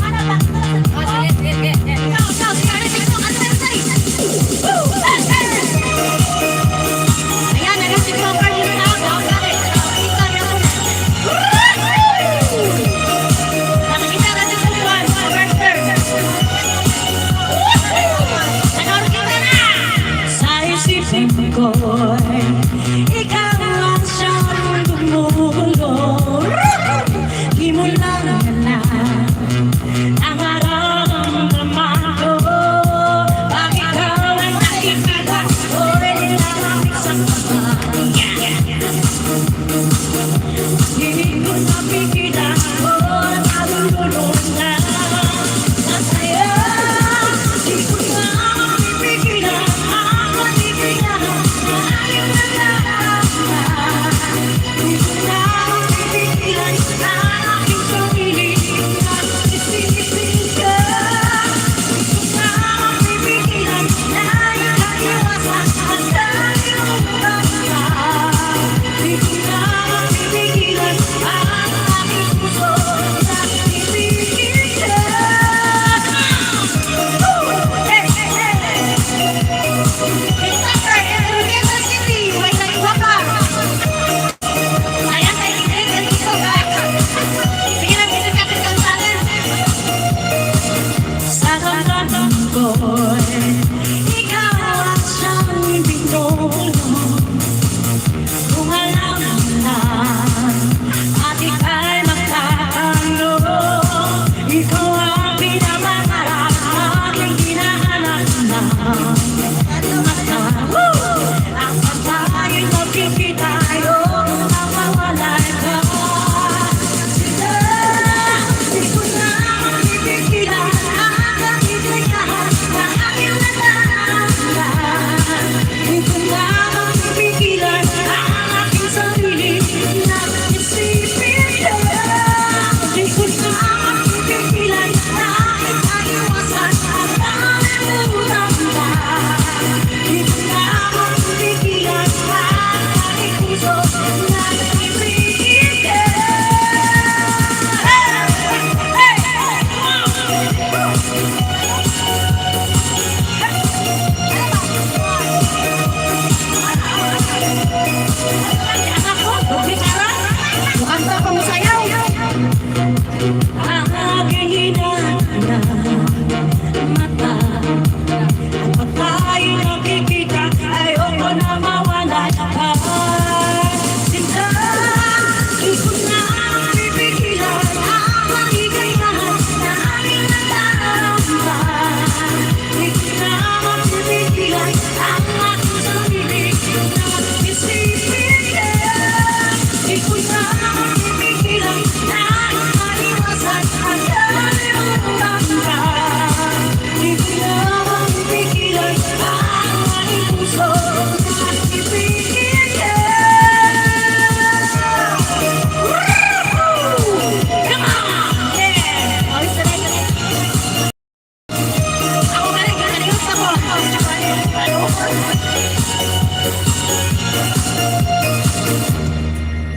Ah, sige, sige, sige. Ikaw, ikaw, sige, sige, sige, sige. Ayan, ayan, si Cropper yun na. Nakikita natin sa buwan, Roberter. Nakikita na! Sa isip ko, ikaw ang siyang gumugulo. Di mo lang alam ang nararamdaman ko. Pag ikaw ang nakikita ko'y nilalamig sa kamay. Hindi ko napigilan ko, nalulunod na sa saya. Di ko na mapipigilan, mapipigilan, ayaw na lang. Di ko na mapipigilan ang aking sarili. Isipin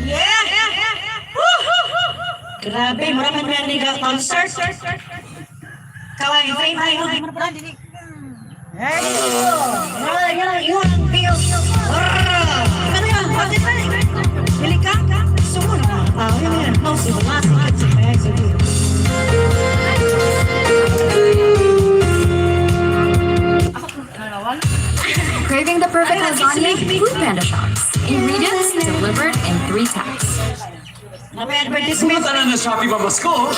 Yeah! Woo! Grabe, mura man man ni concert. Kawai fame ay mo. Hey! Yun, yun, ano yan? Bakit ba? Dili ka? Sumo na. Ah, yun, yun. Oh, sige, sige, sige. Craving the perfect lasagna? Food Panda shops. Ingredients delivered in three taps. May advertisement. Tanan na Shopee Pamasko.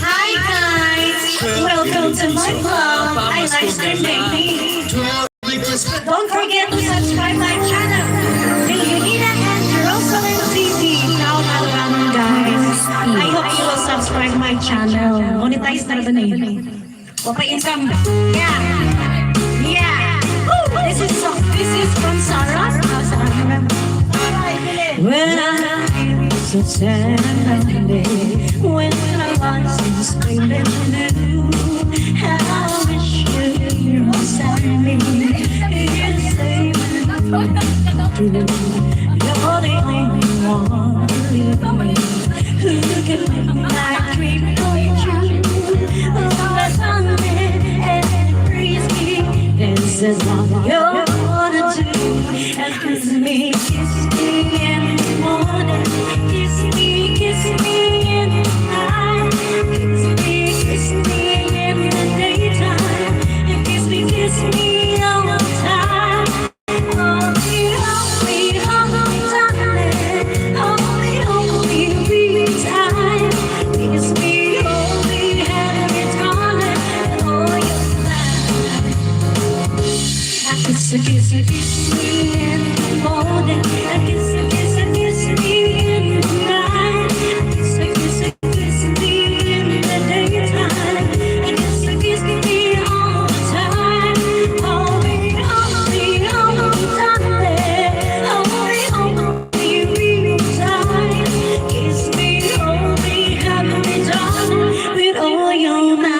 Hi guys! Welcome to my vlog. I like streaming. Don't forget to subscribe my channel. Leonina and Jerusalem TV. Shout out guys. I hope you will subscribe my channel. Monetize na ba na yun? Wapa income. Yeah. Yeah. Woo! This is from Sarah. Ah, Sarah. When I feel so sad and lonely, when my life is feeling blue, I wish you were beside me. You say true. You're the only one who can make my dream come true. Oh, darling, and frees me. This is what you're gonna do. And kiss me in the morning. Kiss me in the night. Kiss me in the daytime. And kiss me all the time. Hold me, hold me, hold me, darling. Hold me real tight. Kiss me, hold me, have me, darling. And all your life. I kiss, kiss, kiss me in the morning. I kiss, kiss, kiss me in the night. I kiss, kiss, kiss me in the daytime. I kiss, kiss me all the time. Hold me, hold me, hold me, darling. Hold me real tight. Kiss me, hold me, have me, darling, with all your might.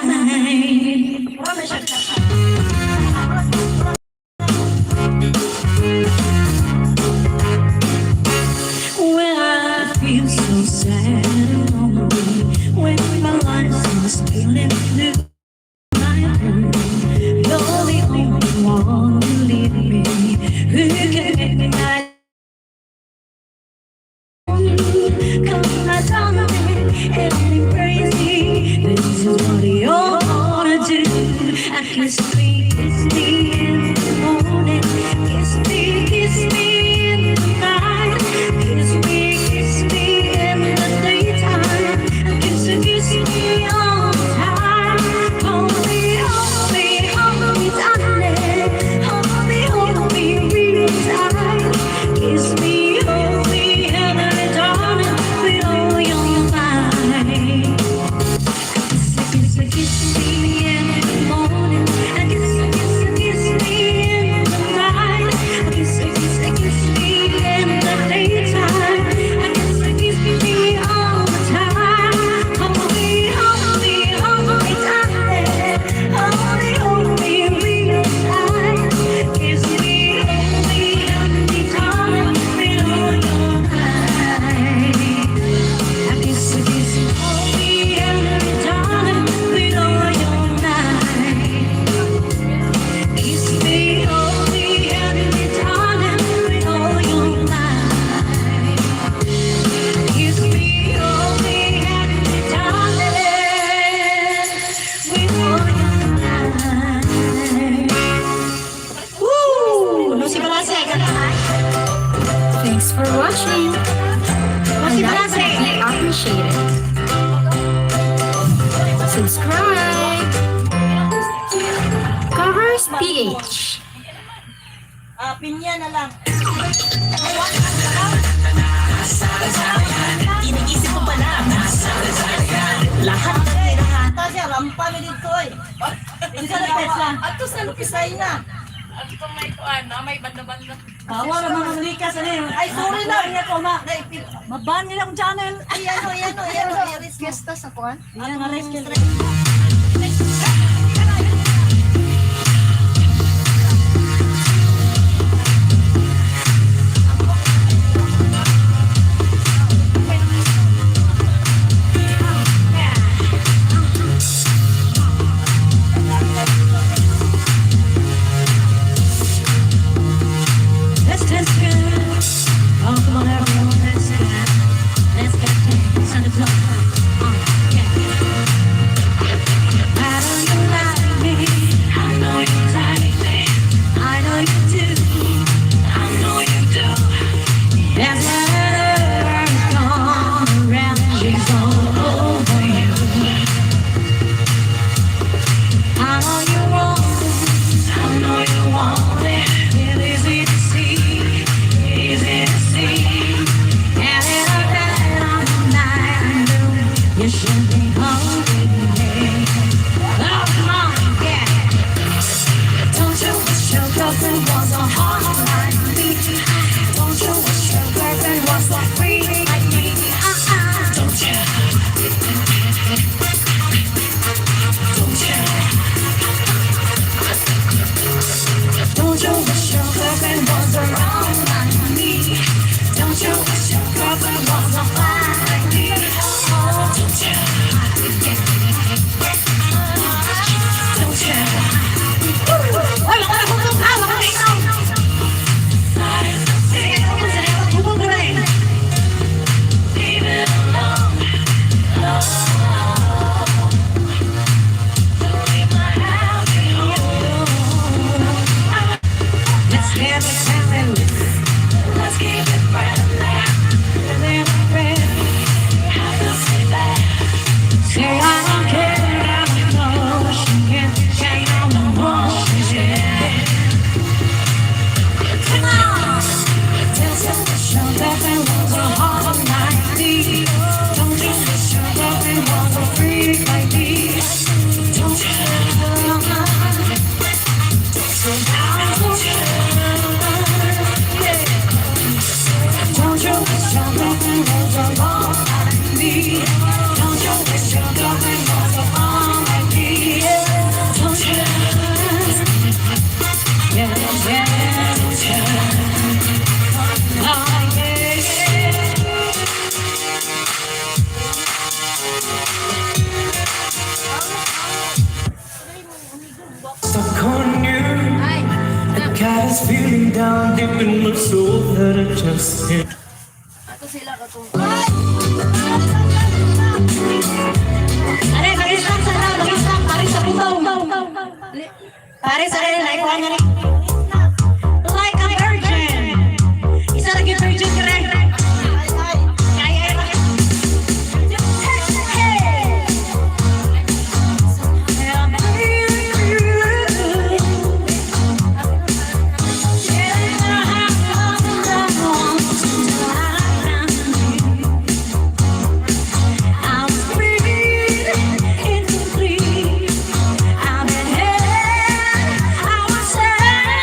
When I feel so sad and lonely, when my life is feeling blue, I heard you're the only one who leave me, who can make my come, my darling, and embrace me. This is what you're gonna do. I kiss me in the morning, kiss me in the night, kiss me in the daytime, and kiss, kiss me all the time. Hold me, hold me, hold me, darling. Hold me real tight. Kiss me, hold me, have me, darling, with all your might. Kiss, kiss, kiss me in the morning. Kiss, kiss, kiss me in the night. Kiss, kiss, kiss me in the daytime. Kiss, kiss me all the time. Hold me, hold me, hold me, darling. Hold me real tight. Kiss me, hold me, hold me, darling, with all your might. I kiss, kiss, hold me, and darling, with all your might. Kiss me, hold me, and darling, with all your might. Kiss me, hold me, and darling, with all your might. Woo! Lucy Balase. Thanks for watching. Lucy And that Balase. would be appreciated. Subscribe. Covers PH. Ah, pinya na lang. Iniisip ko pala. Lahat ng hinahanap. Ta siya, rampa mi dito eh. Isa na pesa. Ato sa lupisay na. Ato may kuan, na may banda-banda. Tawa naman ang likas. Ano yun? Ay, sorry na. Ay, ako, ma. Maban nila akong channel. Ay, ano, ano, ano, ano, fiesta sa kuan. Ayan, nga rice. Home with me. Oh, come on, yeah. Don't you wish your girlfriend was a hot like me? Don't you wish your girlfriend was a freak like me? Uh-uh. Don't you? Don't you? Don't you wish your girlfriend was around like me? Don't you wish your girlfriend was a fly like me? Oh, don't you? Don't you? Ay, wala ko ha, wala ko ikaw. Sige, hubog na rin. Leave it alone. Oh, don't leave my happy home. Let's keep it friendly. Let's keep it friendly. Friendly, friendly. Have to say that. Say I don't care about emotion. Can't change no emotion. Come on. Don't you wish your girlfriend was a hot like me? Don't you wish your girlfriend was a freak like me? Don't you? Don't you? Yeah. Don't you wish your girlfriend was a hot like me? Don't you wish your girlfriend was a fun like me? Yeah. Don't you? Yeah, don't you? Oh, yeah. Stuck on you. I got this feeling down deep in my soul that I just can't. Ato sila katong Are, mag-snack sa na, mag-snack. Pare sa butong. Pare sa rin, like one nga ni. Like a virgin. Isa lagi virgin ka rin. Kaya ay. Hey! And I'm feeling yeah, I have I'm feeling incomplete. I'm in hell. I was sad.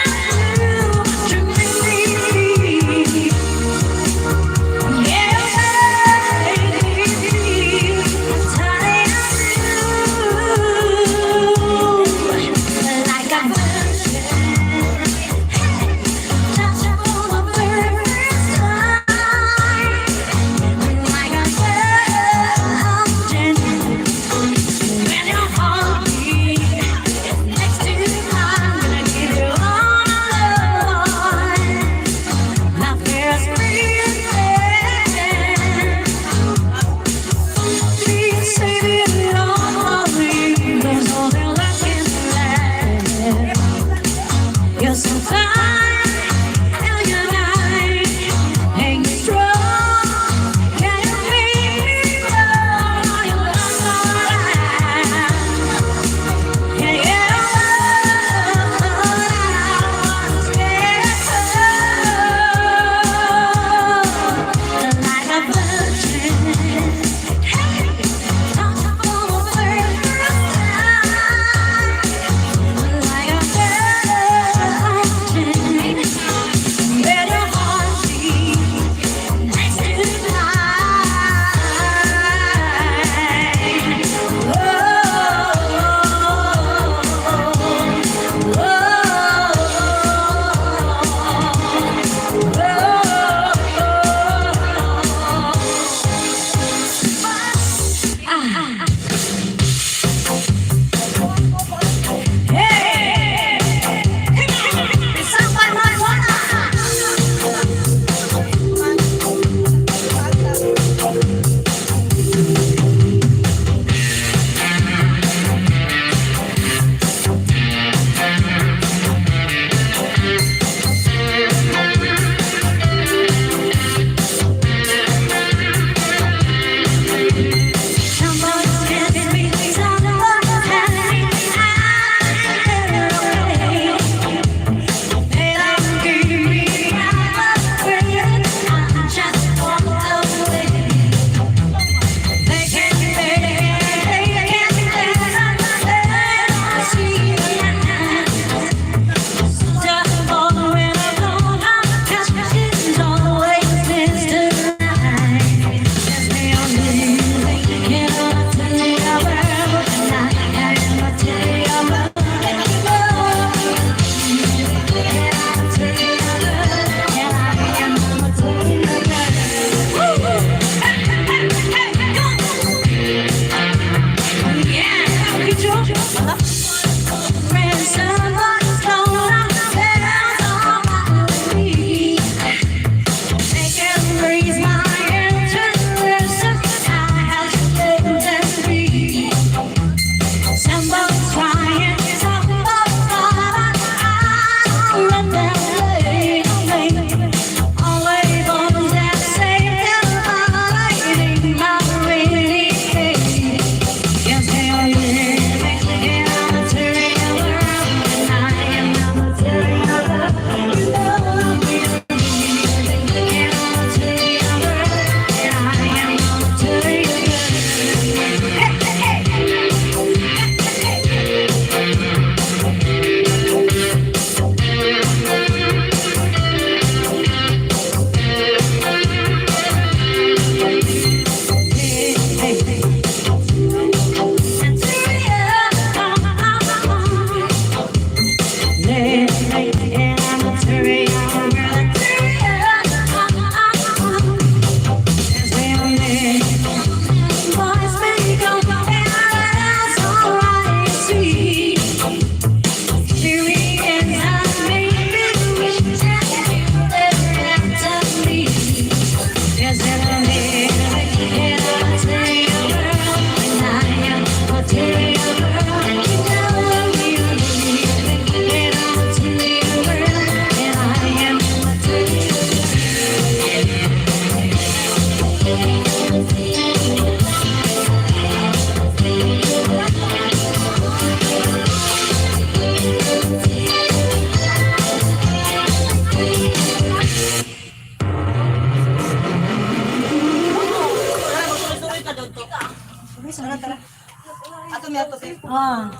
Tara, tara. Ato mi ato. Ah.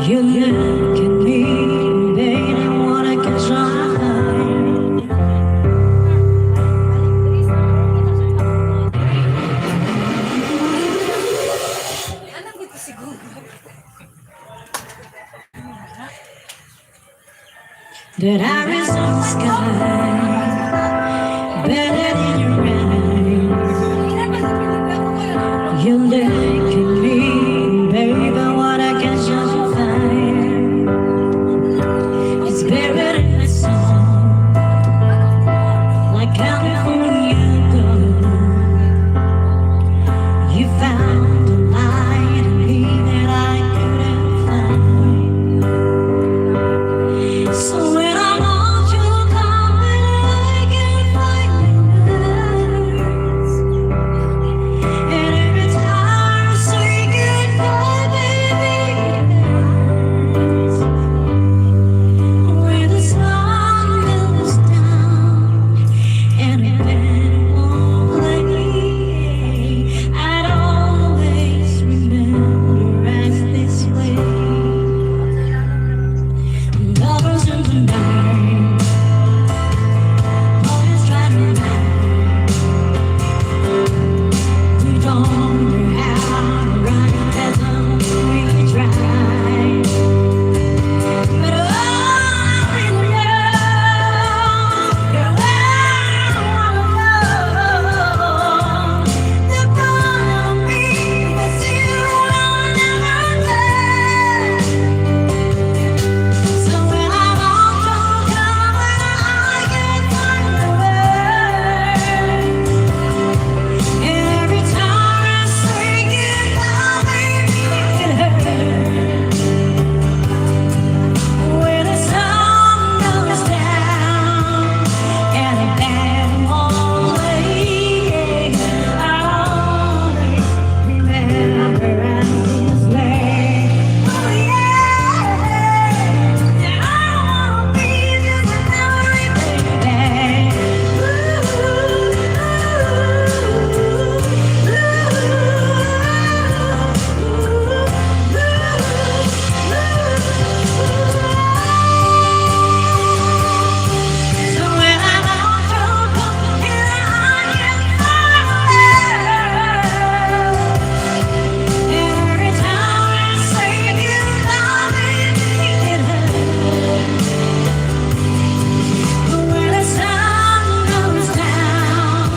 You look at me, babe, I wanna catch on fire. That iris on the sky, better than your eyes. You look at me, babe, I wanna catch on fire. It's buried in my soul, like California gold. You found a light in me that I couldn't find. So when I'm all choked up and I can't find the words, and every time I say goodbye, baby, it hurts. When the sun goes down and the band won't play, I'd always remember us this way. Lovers in the night, always try to ride. We don't know how to run as we try. But I'm in love, girl. I wanna love the part of me that's you will never tell. So when I'm all choked up and I can't find the words, and every time I say goodbye, baby, it hurts. When the sun goes down and the band won't play, I'll always remember us this way. Oh yeah, I wanna be just a memory, baby. Ooh, ooh, ooh, ooh. So when I'm all choked up and I can't find words, every time I say goodbye, baby, it hurts. When the sun goes down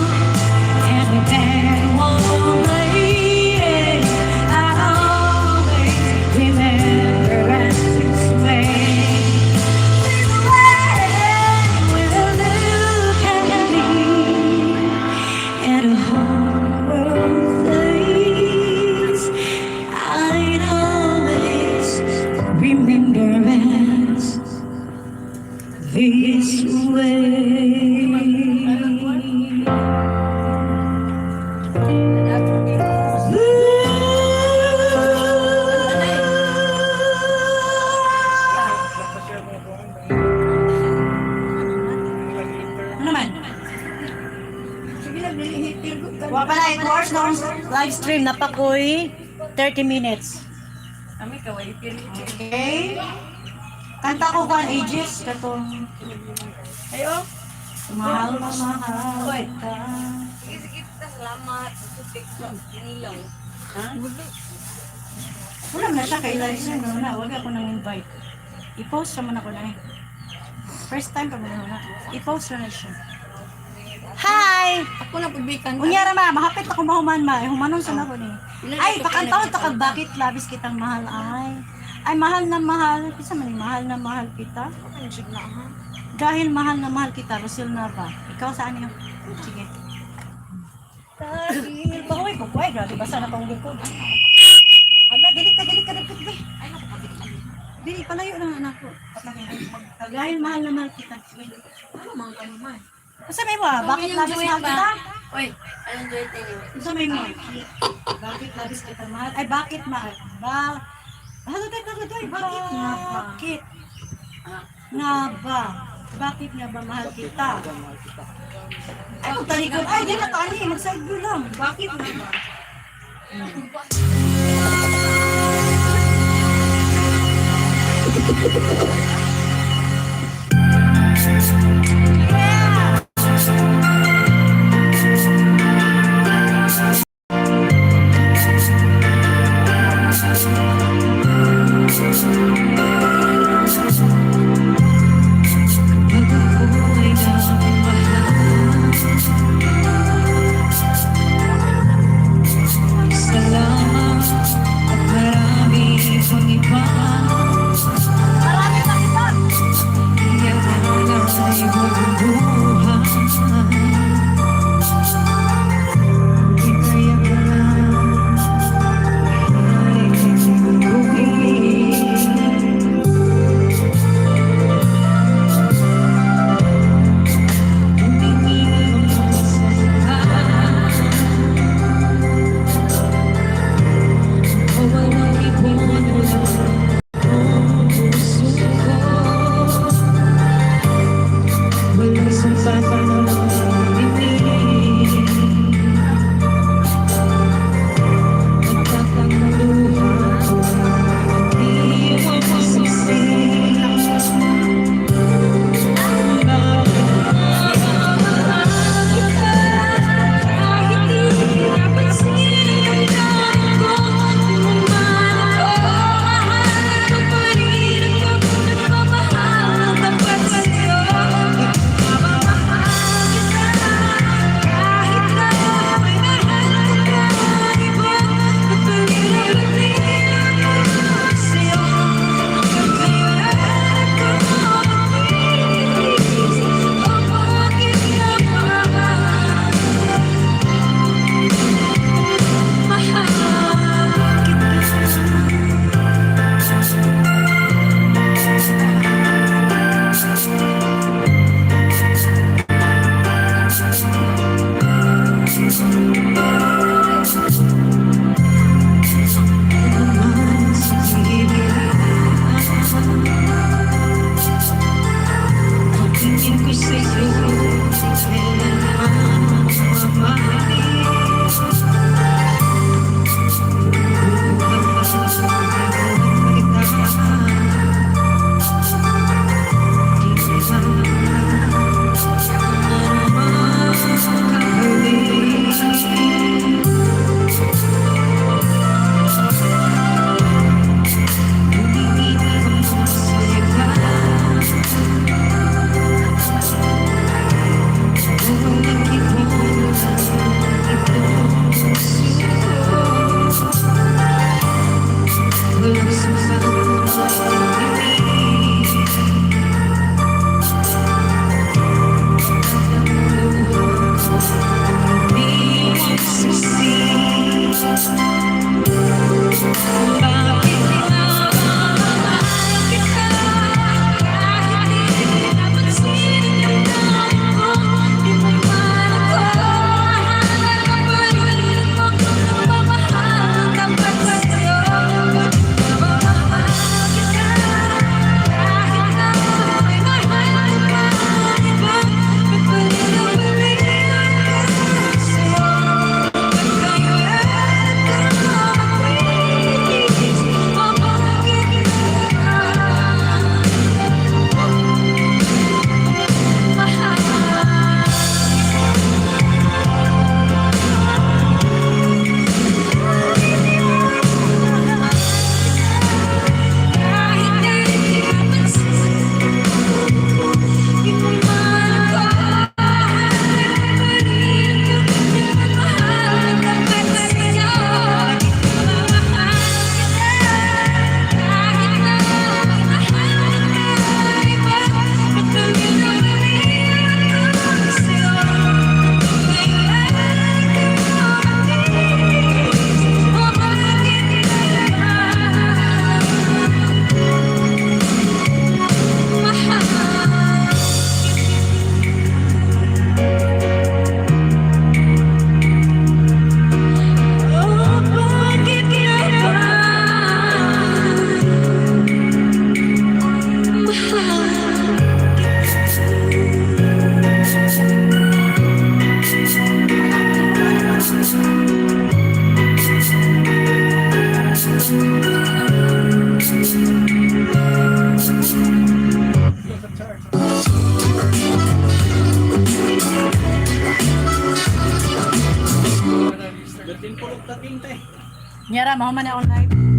and the band won't play, I always remember us this way. With a look at me and a whole world face, I'd always remember us this way. Ano man? Wa pa na, 2 hours na akong live stream. Napakoy 30 minutes. Ami kaway Okay? Kanta ko kwan ages. Katong Ayo. mahal na mahal kita. Sige, sige, salamat. Nilaw. Ha? Wala na siya kay live stream. No, na, wag ako nang invite. I-post naman ako na eh. First time pa man na. I-post na siya. Hi! Ako na pagbikan. Unya ra ma, mahapit ako mahuman ma. Eh, humanon sa nako ni. Ay, pakantaon ta ka bakit labis kitang mahal ay. Ay mahal na mahal, kinsa man ni mahal na mahal kita? Dahil mahal na mahal kita, Rosil Nava. Ikaw saan yun? Sige. Dahil, pahuwi ko, ay, grabe, basa na pang ko. Ala, dili ka, dili ka, dili. Dili, palayo na anak ko. Dahil mahal na mahal kita. Ano mga kanuman? Unsa may mo ah? Bakit labis mahal kita? Oy, anong duet ninyo? Unsa may mo? Bakit labis kita mahal? Ay, bakit mahal? Ba? Ano tayo, ano tayo? Bakit? Bakit? Nga ba? Bakit nga ba mahal kita? Ay, magtalikod. Ay, di na tani. Mag-side view lang. Bakit nga ba? Salamat at marami pang iba. Marami pang iba. Iyak ay huwag buhay. Di kaya ay Tumingin ka sa Walang ipon, walang puso ko. Walang sumpa ng ibig. Nagkakaluha ko, di mo masisi. Kahit di napansin ang ko, di mo man ako mahal, ako pa rin ang nagmamahal tapat sa'yo. Nagmamahal kita kahit na may mahal ka pang iba, at baliw na baliw ako sa'yo. Hanggang ngayon ako, please, oh bakit ka pa ba? Mahal kita. Tingin ko sa'yo, kailanman mamahalin. Nyara, mahuman na akong live.